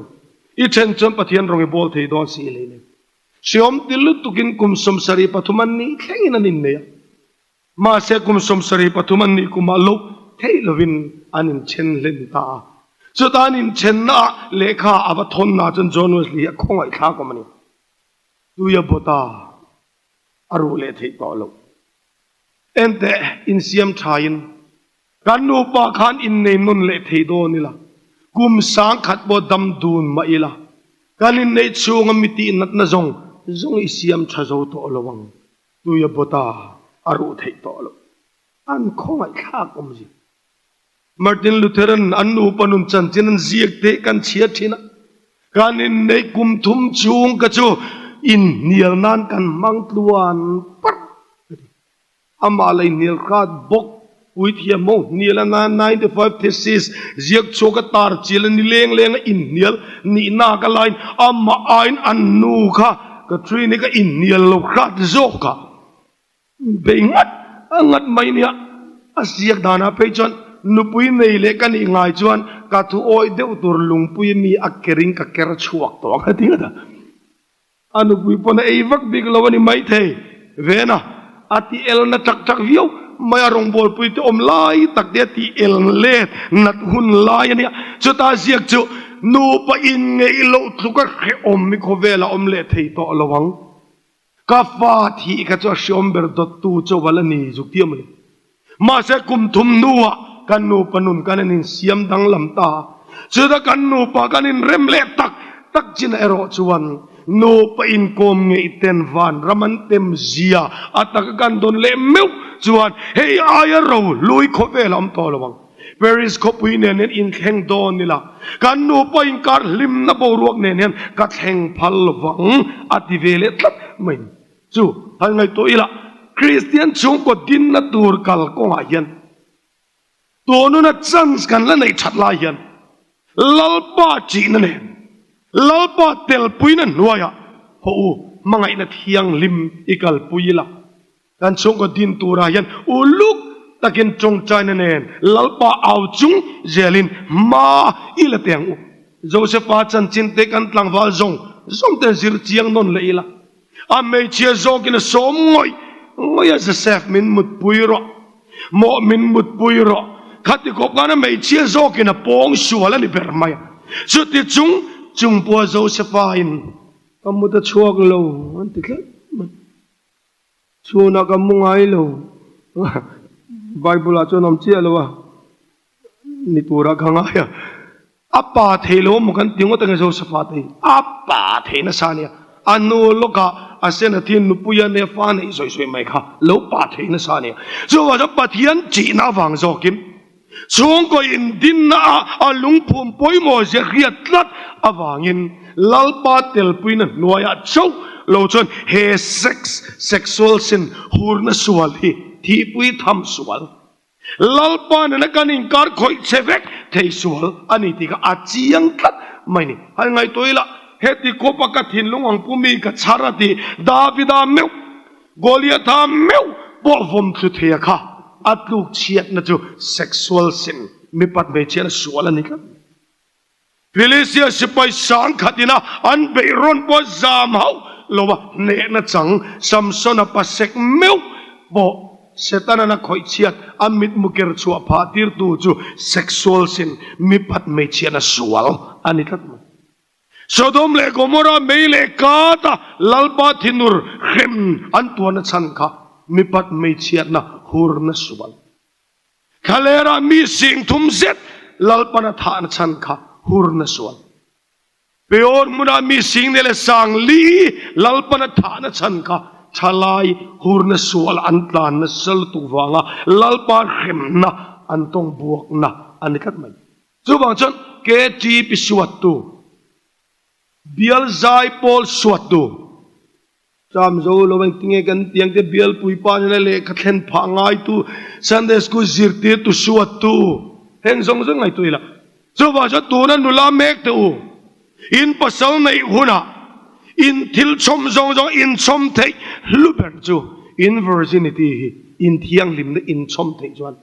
S1: I then chuan Pathian rawng i bawl thei dawn si lei nen. Hriawm ti lutukin kum 73 an nih thlengin an innei a. Mahse kum 73 an nih kumah loh theih lovin an inthen hlen ta a. Chuta an inthenna ah lehkha a va thawn na chuan John Wesley hi a khawngaih thlak awm a ni. Tui a bawt a, a ruh leh theih tawh loh. Enteh, insiam thain Kan nupa khan innei nawn leh thei dawn ila, kum 1000 pawh dam dun mah ila, kan inneih chhunga mi tih natna zawng zawng i siam tha zo tawh lo ang, tui a bawt a, a ruh theih tawh loh. An khawngaihthlak awm zia. Martin Lutheran an nupa nun chanchin an ziak te kan chhiat thin a, kan inneih kum thum chhung ka chu inhnial nan kan hmang tluan parh ka ti. Amah la inhnial hrat bawk. Puithiam ho hnial a na 95 Thesis ziak chhuak a tar chial a ni leng leng a inhnial nihna ka lain amah aiin an nu kha Catherine-i ka inhnial lo hrat zawk a bei ngat a ngat mai nia. A ziak danah phei chuan nupui nei leh ka nih ngai chuan ka thu awih deuh tur lungpui mi a kerin ka ker chhuak tawh ang a ti ngat a. A nupui pawn a ei vak bik lo a ni maithei. Vena, a ti el na tak tak viau mai a, rawngbawlpui te awm lai tak te a ti el let nat hun lai a nia. Chuta ziak chu nupa inngeih loh tluk a hrehawm hi khawvel a awm leh thei tawh lo ang. Ka fa thih kha chu a hreawm ber dawttu chauh a la ni zuk ti a mawni. Mahse kum thum hnuah kan nupa nun kan in insiam danglam ta a, chuta kan nupa kan inrem leh tak tak chinah erawh chuan nupa inkawm ngeih ten vanram an tem zia a taka kan dawn leh meuh chuan hei aia ro hlui khawvel a awm tawh lo ang. Paris khawpui nen hian inthleng dawn ila, kan nupa inkar hlimna boruak nen hian ka thleng phal lovang a ti ve leh tlat mai. Chu han ngaihtuah ila, Kristian chhungkaw dinna tur kal kawngah hian tununa chance kan la neih that lai hian Lalpa ṭihna nen, Lalpa telpuina hnuaiah haw u hmangaihna thianghlim i kalpui ila, kan chhungkaw din turah hian uluk takin tawngtaina nen Lalpa au chung zelin hma i la teh ang u. Josepha chanchin te kan tlangval zawng zawng te zir chiang nawn leh ila. A hmeichhia zawkin a sawm ngawih ngawih a, Joseph min mutpui rawh, mawh min mutpui rawh. Khati khawp khan a hmeichhia zawkin a pawng sual a ni ber mai a. Chuti chung chung pawha Josepha in ka mut a chhuak lo an ti tlat mai. Chhunah ka mu ngai lo. Bible ah chuan awm chiah lo a. Ni tura ka ngai a. A pa thei lo maw kan ti ngawt ange Josepha te hi. A pa thei nasa ania. A nu lawkah a sen a thin nupui a nia fa neih sawi sawi mai kha lo pa thei nasa ania. Chuvang chuan Pathian chihna avang zawkin chhungkaw indinna a a lungphum pawimawh zia hriat tlat avangin Lalpa telpuina hnuaiah chauh lo chuan he sex, sexual sin, hurna sual hi thihpui tham sual Lalpa nena kan inkar khawih che vek thei sual a ni tih kha a chiang tlat mai ni. Han ngaihtuah ila, heti khawpa ka thinlung ang pu mi ka chhar a ti, Davida meuh, Goliatha meuh pawh vawm thlu thei a kha a tluk chhiatna chu sexual sin, mipat hmeichhiatna sual a ni tlat. Philistia sipai sangkhat ina an beih rawn pawh zam hauh lo a, hnehna chang Samsona pasek meuh pawh Setanan a khawih chhiat a mitmu ker chhuah phah tirtu chu sexual sin mipat hmeichhiatna sual a ni tlat mai. Sodom leh Gomorrah mei leh kata Lalpa thinur hrem an tuarna chhan kha mipat hmeichhiatna hurna sual. Thlalera mi singthum zet Lalpana thahna chhan kha hurna sual. Peor hmuna mi singne leh sangli Lalpana thahna chhan kha thalai hurna sual an tlan nasa lutuk vanga Lalpa hremna an tawng buakna a ni tlat mai. Chuvang chuan KTP suattu, Bial Zaipawl suattu, Cham zo lo engtinge kan tiang te bialpui pa nena lehkha thlen phah ngaitu Sunday School zirtirtu suattu heng zawng zawng ngaihtuah ila. Chuvang chuan tuna nula mek teh u, in pasal neih hunah in thil chhawm zawng zawng in chhawm theih hlu ber chu in virginity hi in thianghlimna in chhawm theih chuan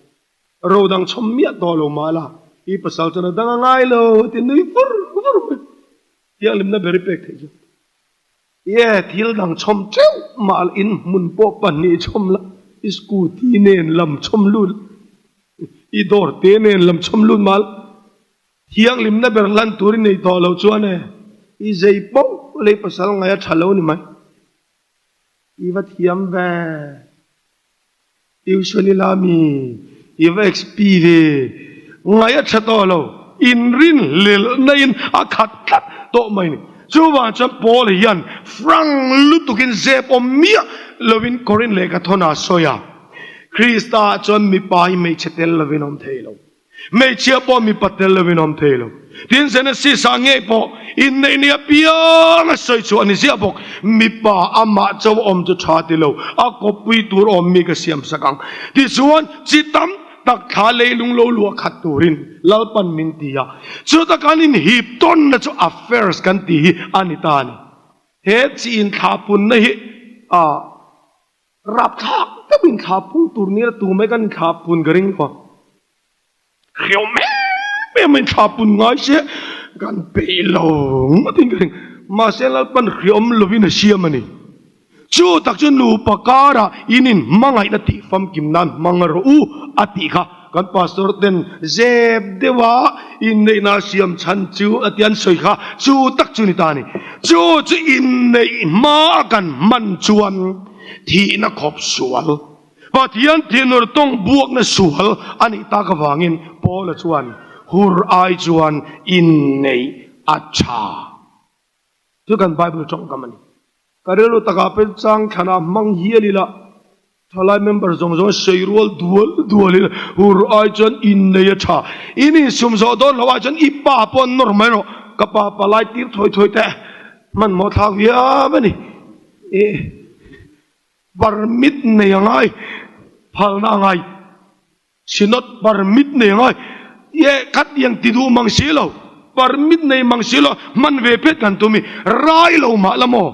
S1: ro dang chhawm miah tawh lo mah la i pasal chuan a dang a ngai lo ti nui vur vur mai. Thianghlimna ber i pek theih chu. Ye, thil dang chhawm teuh mah la, in hmun pawh pahnih chhawm la, i scooty nen lam chhawm lut la, i dawr te nen lam chhawm lut mah la, thianghlimna ber hlan tur i nei tawh loh chuan e, i zei poh lei pasal ngai a tha lo ni mai. I va thiam ve. Tuition i la mi, i va XP ve. Ngai a tha tawh lo, inrin hlelhna in a khat tlat tawh mai ni. Chuvang chuan Paul hian frank lutukin zep awm miah lovin Korinth lehkha thawn a sawi a, Krista ah chuan mipa hi hmeichhe tel lovin awm thei lo. Hmeichhia pawh mipa tel lovin awm thei lo. Tin, Genesis ah ngei pawh inneih ni apiang a sawi chhuah a ni ziah bawk. Mipa amah cho awm chu tha ti lo, a kawppui tur awm mi ka siam sak ang. Tichuan, chi tam. tak thla leilung lo luah khat turin Lalpan min ti a. Chuta kan inhip tawnna chu affairs kan tih hi a ni ta a ni. He chi inthlahpunna hi a rapthlak deuh inthlahpung tur nia tu mai kan inthlahpun ka ring lo a. Hriawm em em a inthlahpun ngai se kan peih lo ngawt in ka ring. Mahse Lalpan hriawm lovin a siam a ni. Chu tak chu nupa karah in inhmangaihna tih famkim nan hmang rawh u a tih kha kan pastor ten zep deuha inneihna a siam chhan chu a ti an sawi kha chu tak chu ni ta a ni. Chu chu inneih hma a kan hman chuan thihna khawp sual Pathian thinur tawng buakna sual a nih tak avangin Paula chuan hur ai chuan inneih a tha. Chu kan Bible tawngkam a ni. Ka rilru takah pawh chang thlanah hmang hial ila, thalai member zawng zawng sawi rual dual dual ila, hur ai chuan inneih a tha. In insum zawh dawn loh ai chuan i pa pawh an nawr mai rawh. Ka pa palai tir thawi thawi teh hmanhmawh thlak viau a ni. Ih. Permit nei a ngai, phalna a ngai. Synod permit nei a ngai. Ye khat tiang ti duh mang si lo, permit nei mang si lo, hman ve phet kan tum i, rai lo mah la maw?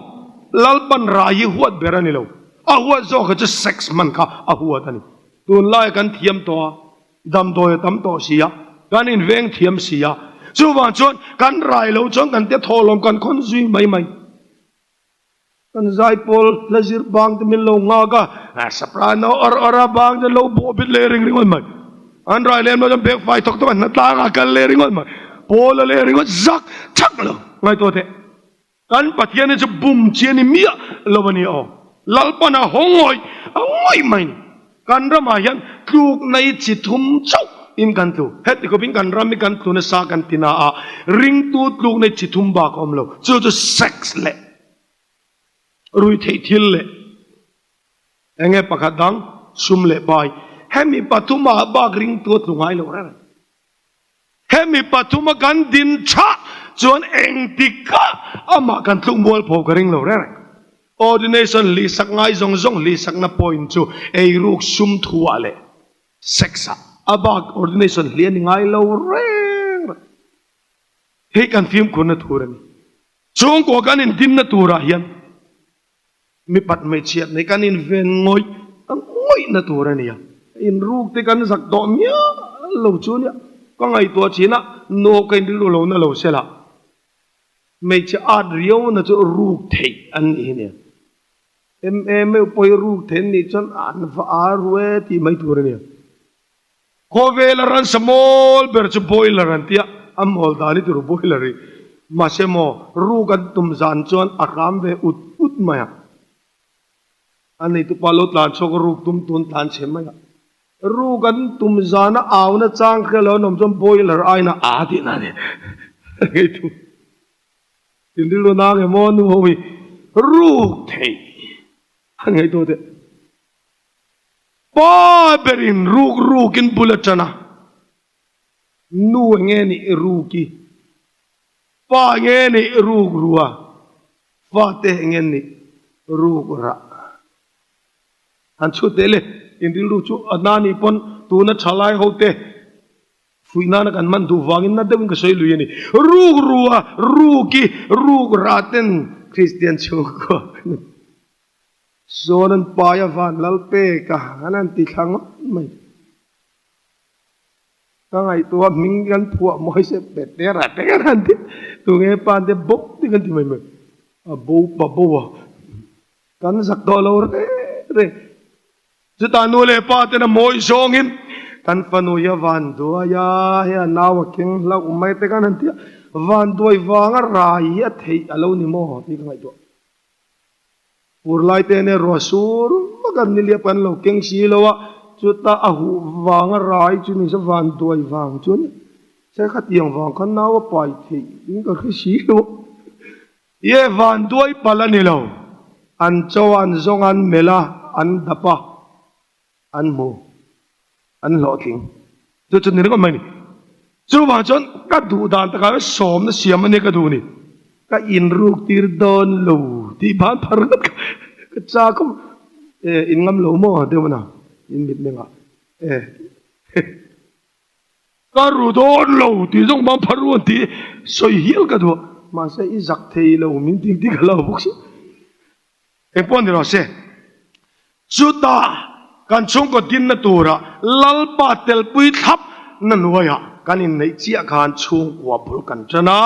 S1: Lalpan rai hi huat ber a ni lo. A huat zawk kha chu sex hman kha a huat a ni. Tunlai kan thiam tawh a, damdawi a tam tawh si a, kan inveng thiam si a. Chuvang chuan kan rai lo chuan kan te thawhlawm kan khawn zui mai mai. Kan zaipawl hla zir bang te min lo nghak a, soprano awr awr a bang te lo bawh bit leh ring ringawt mai. An rai lem lo chuan bag fai thawk thawk a hnatlang a kal leh ringawt mai. Pawl a leh ringawt zak thak lo ngaihtuah teh. Kan Pathian hi chu bum chi a ni miah lo a ni aw. Lalpan a haw ngawih a ngawih mai ni. Kan ramah hian tlukna hi chi thum chauh in kan tlu. Heti khawpin kan ram hi kan tlu nasa kan ti na a, ringtu tlukna hi chi thum bak a awm lo. Chu chu sex leh ruihtheih thil leh eng nge pakhat dang sum leh pai. Hemi pathumah bak ringtu a tlu ngai lo reng. Hemi pathuma kan din tha chuan engtikah amah kan tluk mual pho ka ring lo reng reng. Ordination hlihsak ngai zawng zawng hlihsakna point chu eiruk sum thuah leh sex ah a bak ordination hlih a ni ngai lo reng reng. Hei kan fimkhurna tur a ni. Chhungkua kan indinna turah hian Mipat hmeichhiat nei kan inven ngawih ngawihna tur a nia. Inruk te kan zak tawh miah lo chu nia. Ka ngaihtuah thin a, no ka inrilru lo na lo sela. Hmeichhe at riauna chu ruk theih an nih hi nia. MA meuh pawh hi ruk theih an nih chuan an va ar ru e tih mai tur a nia. Khawvela ransa mawl ber chu boiler an tia, a mawl dan hi tur boiler hi. Mahse maw, ruk an tum zan chuan a hram ve ut ut mai a. A neitupa lo tlan chhuak a ruk tum tun tlan chhe mai a. Ruk an tum zan a auna chang hria lo an awm chuan boiler aina a tihna a ni. Ngei thu. Tinrilru nang emaw nu ho hi ruk theih a ngei tawh teh. Pa berin ruk rukin bul a tan a, nu enge nih ruki, pa enge nih ruk rua, fate enge nih ruk rah. Han chhut teh le, in rilru chu a na nih pawn tuna thalai ho te fuih nana kan hman duh vangin na deuhin ka sawi lui a ni. Ruk rua, ruki, ruk rah ten Kristian chhungkua kan ni. Zawn an pai a van lal pek a, an han ti thla ngawt mai. Ka ngaihtuah hming kan phuah mawi se Petera te kan han ti, tunge pa an tia bo te kan ti mai mai. A bo pa bo a, kan zak tawh lo reng reng. Chutah nu leh pa ten a mawi zawngin kan fanu hi a van duai a, hei a nau a keng hlauh mai te kan han ti a, van duai vanga rai hi a theih a lo ni maw tih ka ngaihtuah. Fur lai te nen ruah sur vak an ni liap an lo keng si lo a, chuta a huh vang a rai chu ni se van duai vang chu a ni. Se khatiang vang khan nau a pai theih in ka hre si lo a. Ye van duai palh a ni lo, an cho a an zawng a an melh a an dap a an hmu an hlawhtling chu chu ni ringawt mai ni. Chuvang chuan ka duh dan takah hian sawmna siam a nia ka duh ni. Ka inruk tir dawn lo tih ban phar ngawt ka ka chak awm e in ngam lo maw deuh na in mit mengah e. Ka ru dawn lo tih zawng bang phar ruan tih sawi hial ka duh a, mahse i zak thei lo min tih tih ka lo bawk si. Engpawh ni rawh se, chutah kan chhungkaw dinna tura Lalpa telpui thlap na hnuaiah kan inneih chiah khan chhungkua bul kan tan a,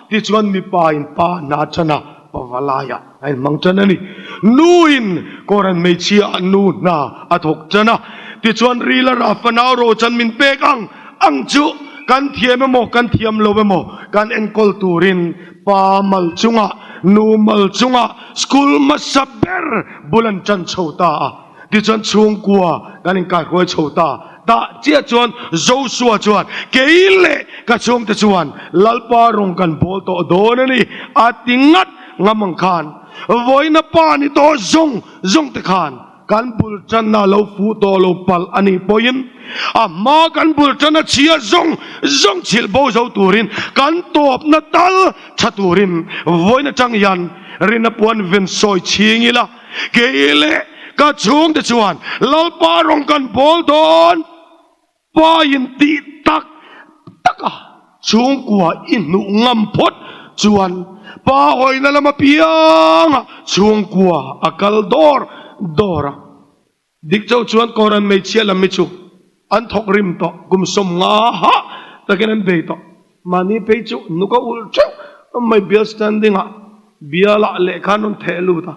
S1: tichuan mipa in pa hna tan a, pavalaiah a inhmang tan a ni. Nu in Koran hmeichhia ah nu hna a thawk tan a, tichuan rila rah fanau rochan min pek ang ang chu kan thiam emaw kan thiam lo emaw kan enkawl turin pa mal chungah nu mal chungah School hmasa ber bul an tan chho ta a, tichuan chhungkua kan inkaihruai chho ta. Tah chiah chuan Joshua chuan, Kei leh ka chhungte chuan Lalpa rawng kan bawl tawh dawn a ni, a ti ngat ngam ang khan. Vawiina pa ni tawh zawng zawng te khan kan bul tanna lo fuh tawh lo palh a nih pawhin a hma kan bul tanna chhia zawng zawng chhilh bo zo turin kan tawpna tal tha turin vawiin atang hian rinna puan ven sawi chhing ila, kei leh ka chhungte chuan Lalpa rawng kan bawl dawn pa in tih tak tak a chhungkua i hnuh ngam phawt chuan pa hawina lam apianga chhungkua a kal dawr dawr a. Dik chauh chuan Koran hmeichhia lam hi chu an thawk rim tawh, kum 50 hah takin an bei tawh. Mahni phei chu nuk a ulh theuh mai bial standing ah bial ah lehkha an rawn theh lut a.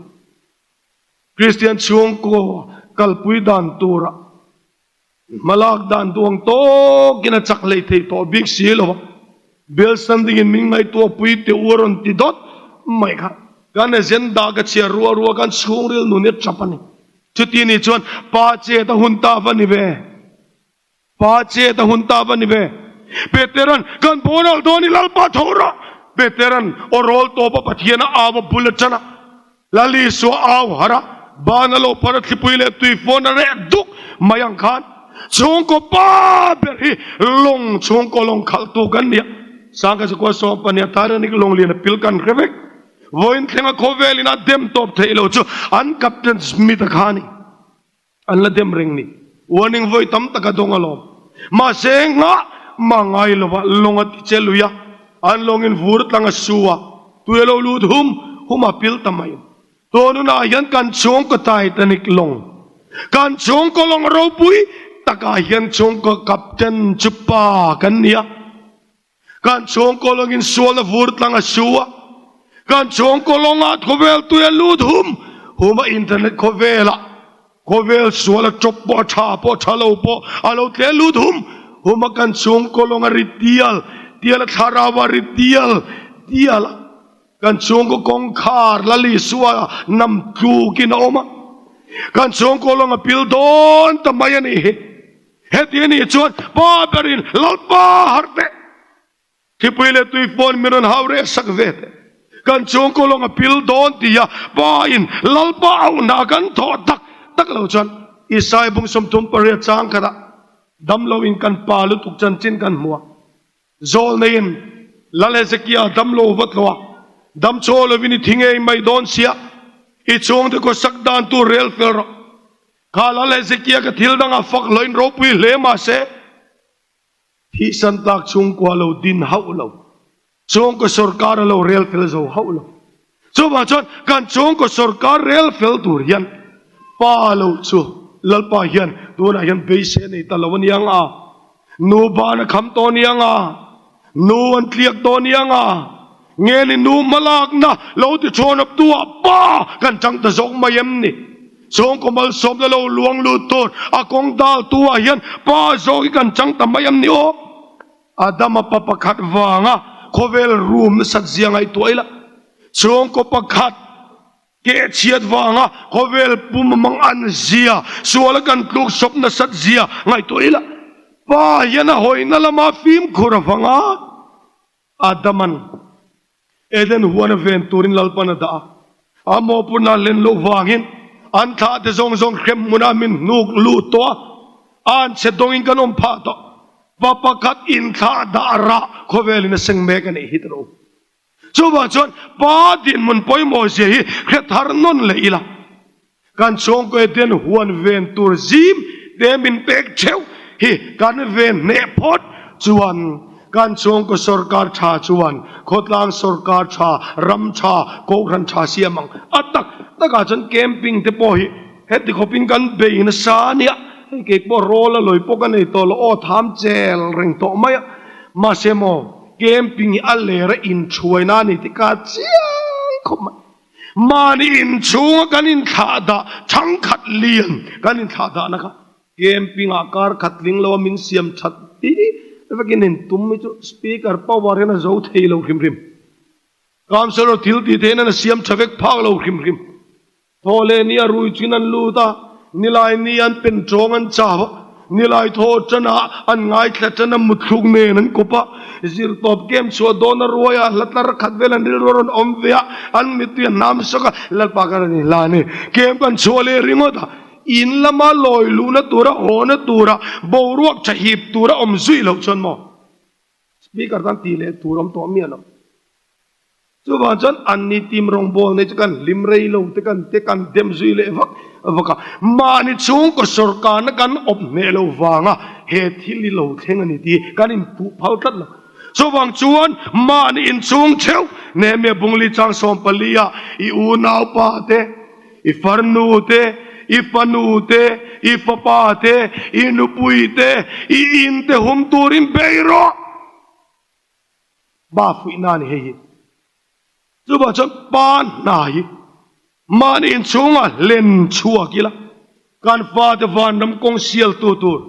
S1: Kristian chhungkaw kalpui dan turah hmalak dan duang tawkin a chak hlei thei tawh bik si lo a. Bial standing in min ngaihtuah pui teh u a rawn ti dawt mai kha. Kan agenda ka chhiar ruah ruah khan chhungril nun hi a tap a ni. Chuti nih chuan pa chet a hun ta va ni ve. Pa chet a hun ta va ni ve. Peteran, Kan boral dawn i Lalpa tho rawh! Peteran aw rawl tawp a Pathian a au a bul a tan a. Lal Isua au harh a, ban a lo phar a thlipui leh tui fawn a reh duk mai ang khan chhungkaw pa ber hi lawng chhungkaw lawng khalhtu kan ni a. Sangha Zakua Sawmpania Titanic lawng lian a pil kan hre vek. Vawiin thlenga khawvelin a dem tawp theih lo chu an Captain Smith-a kha a ni. An la dem reng ni. Warning vawi tam tak a dawng alawm. Mahse nghah mah ngai lova lawng a ti che lui a, an lawngin vur tlang a su a, tui a lo lut hum hum a pil ta mai. Tawnunah hian kan chhungkaw Titanic lawng, kan chhungkaw lawng ropui takah hian chhungkaw Captain chu pa kan ni a. Kan chhungkaw lawngin sual a vur tlang a su a, kan chhungkaw lawngah khawvel tui a lut hum hum a, internet khawvelah khawvel sual a tawp pawh a tha pawh tha lo pawh a lo tle lut hum hum a, kan chhungkaw lawng a ri tial tial a, thlarau a ri tial tial a, kan chhungkaw kawngkhar Lal Isua nam tlukin a awm a, kan chhungkaw lawng a pil dawn ta mai a nih hi. Heti a nih chuan pa berin Lalpa harh teh, thlipui leh tui pawn min rawn hau reh sak ve teh. Kan chhungkaw lawng a pil dawn tia pa in Lalpa auhna kan thawh tak tak lo chuan Isai bung 38 chang khatah damlo in kan pa lutuk chanchin kan hmu a. Zawl neiin Lal Hezekia damlo vat lo a, dam chaw lovin i thi ngei mai dawn sia, i chhungte khawsak dan tur rel fel rawh. Kha Lal Hezekia ka thil dangah fak hloin ropui hle mah se, thihsan tlak chhungkua lo din hauh lo, chhungkaw sorkar a lo rel fel zo hauh lo. Chuvang chuan kan chhungkaw sorkar rel fel tur hian pa lo chu Lalpa hian tunah hian beisei a nei ta lo a nia nga, nu ban a kham tawh a nia nga, nu an tliak tawh a nia nga, nge ni nu hmalakna lo ti chhawn up tu ah pa kan chang ta zawk mai em ni? Chhungkaw malsawmna lo luang lut tur a kawng dal tu ah hian pa zawk hi kan chang ta mai em ni aw? Adama pa pakhat vanga khawvel rum nasat zia ngaihtuah ila, chhungkaw pakhat keh chhiat vanga khawvel pum mang an zia, suala kan tluk sawp nasat zia ngaihtuah ila, pa hian a hawina lama fimkhur avanga Adaman Eden huan a ven turin Lalpan a dah a, a mawhpurna len loh vangin an thlah te zawng zawng hrem hmunah min hnuk lut tawh a, an chhe dawngin kan awm phah tawh. Pa pakhat inthlah dah rah khawvelin a seng mek a nih hi tawh. Chuvang chuan pa dinhmun pawimawh zia hi hre thar nawn leh ila, kan chhungkaw Eden huan ven tur zim te min pek theuh. hi kan ven hneh phawt chuan kan chhungkaw sorkar tha chuan khawtlang sorkar tha, ram tha, kohhran tha siam ang. A tak takah chuan camping te pawh hi heti khawpin kan bei nasa a nia, hei kei pawh rawl a lawi pawh ka nei tawh lo aw tham chel reng tawh mai a, mahse maw camping hi a ler a inthuaina a ni tih ka chiang khawp mai. Mahni inchhunga kan inthlah dah thangkhat lian kan inthlah dahna kha camping ah kar khat tling lo a min siam that ti vekin in tum hi chu speaker power hian a zo thei lo hrim hrim. Councillor thil tih theihna a siam tha vek phak lo hrim hrim. Thaw leh ni a rui chin an lut a, nilai ni an pen tawng an chau a, nilai thaw tan ah an ngaithla tan a mutthluk nen an kawp a, zirtawp kem chhuah dawn a ruai a, hla tlar khat vel an rilru a rawn awm ve a, an mittui a hnam sawk a, Lalpa ka rawn inhla a ni, kem kan chhuah leh ringawt a, in lama lawi luhna tura hawna tura boruak tha hip tura awm zui loh chuan maw Speaker tan tih leh tur awm tawh miah lo. Chuvang chuan anni team rawngbâwl nei chu kan hlim rei lo te kan te kan dem zui leh vak vak a. Mahni chhungkaw sawrkarna kan awp hneh lo vanga he thil hi lo thleng a ni tih kan inpuh phal tlat lo. Chuvang chuan mahni inchhung theuh Nehemia Bungli chang 14 ah i unaupa te, i farnu te, i fanu te, i fapa te, i nupui te, i in te hum turin bei rawh. Pa fuihna a ni hei hi. Chuvang chuan pa hna hi mahni inchhungah hlen chhuak ila, kan fate vanram kawng sialtu tur,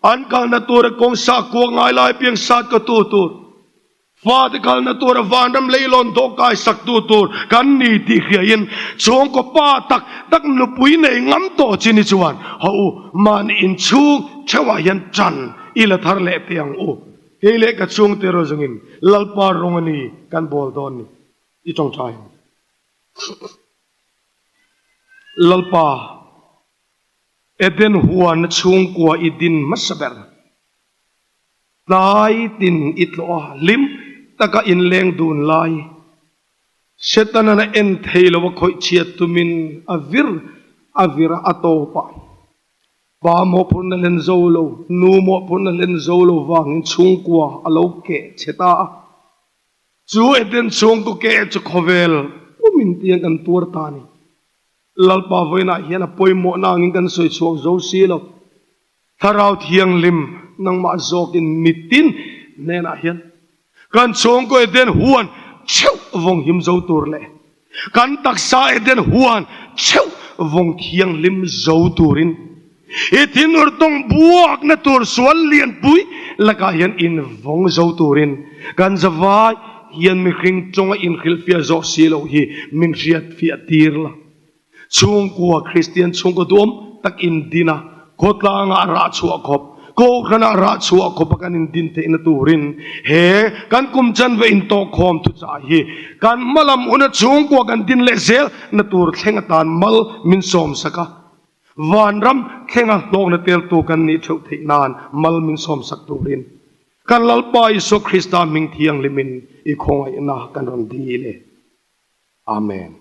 S1: an kalna tura kawng sah kuak ngai lai piang sat ka tu tur, fate kalna tura vanram leilawn dawhkai saktu tur kan ni tih hriain chhungkaw pa tak tak nupui nei ngam tawh chi ni chuan haw u, mahni inchhung theuhah hian ṭan i la thar leh teh ang u. Kei leh ka chhungte erawh zawngin Lalpa rawng a ni kan bawl dawn ni i tawngtai ang. Lalpa, Eden huana chhungkua i din hmasa ber. Tlai tin i tlawh a, hlim taka inleng dun lai. Setanan a en thei lo a khawih chhiat tumin a vir a vir a, a tawp a. Pa mawhphurhna hlen zo lo, nu mawhphurhna hlen zo lo vangin chhungkua a lo keh chhe ta a. Chu Eden chhungkaw keh chu khawvel pumin tiang kan tuar ta a ni. Lalpa vawiinah hian a pawimawhna angin kan sawi chhuak zo si lo. Thlarau Thianghlim nangmah zawkin mitin hnenah hian kan chhungkaw Eden huan theuh vawng him zo tur leh Kan taksa Eden huan theuh vawng thianghlim zo turin i thinur tawng buakna tur sual lianpui lakah hian invawng zo turin kan zavai hian mihring tawnga inhrilhfiah zawh si loh hi min hriatfiah tir la. Chhungkua Kristian chhungkaw duam tak indin a, khawtlangah rah chhuah khawp, Kohhranah rah chhuah khawpa kan indin theihna turin he kan kum chanve intawhkhawm thuchah hi kan hmalam huna chhungkua kan din leh zel na tur thleng atan mal min sawmsak a, vanram thlenga hlawkna teltu kan nih theuh theih nan mal min sawmsak turin kan Lalpa Isua Krista hming thianghlimin i khawngaihna kan rawn dil e. Amen.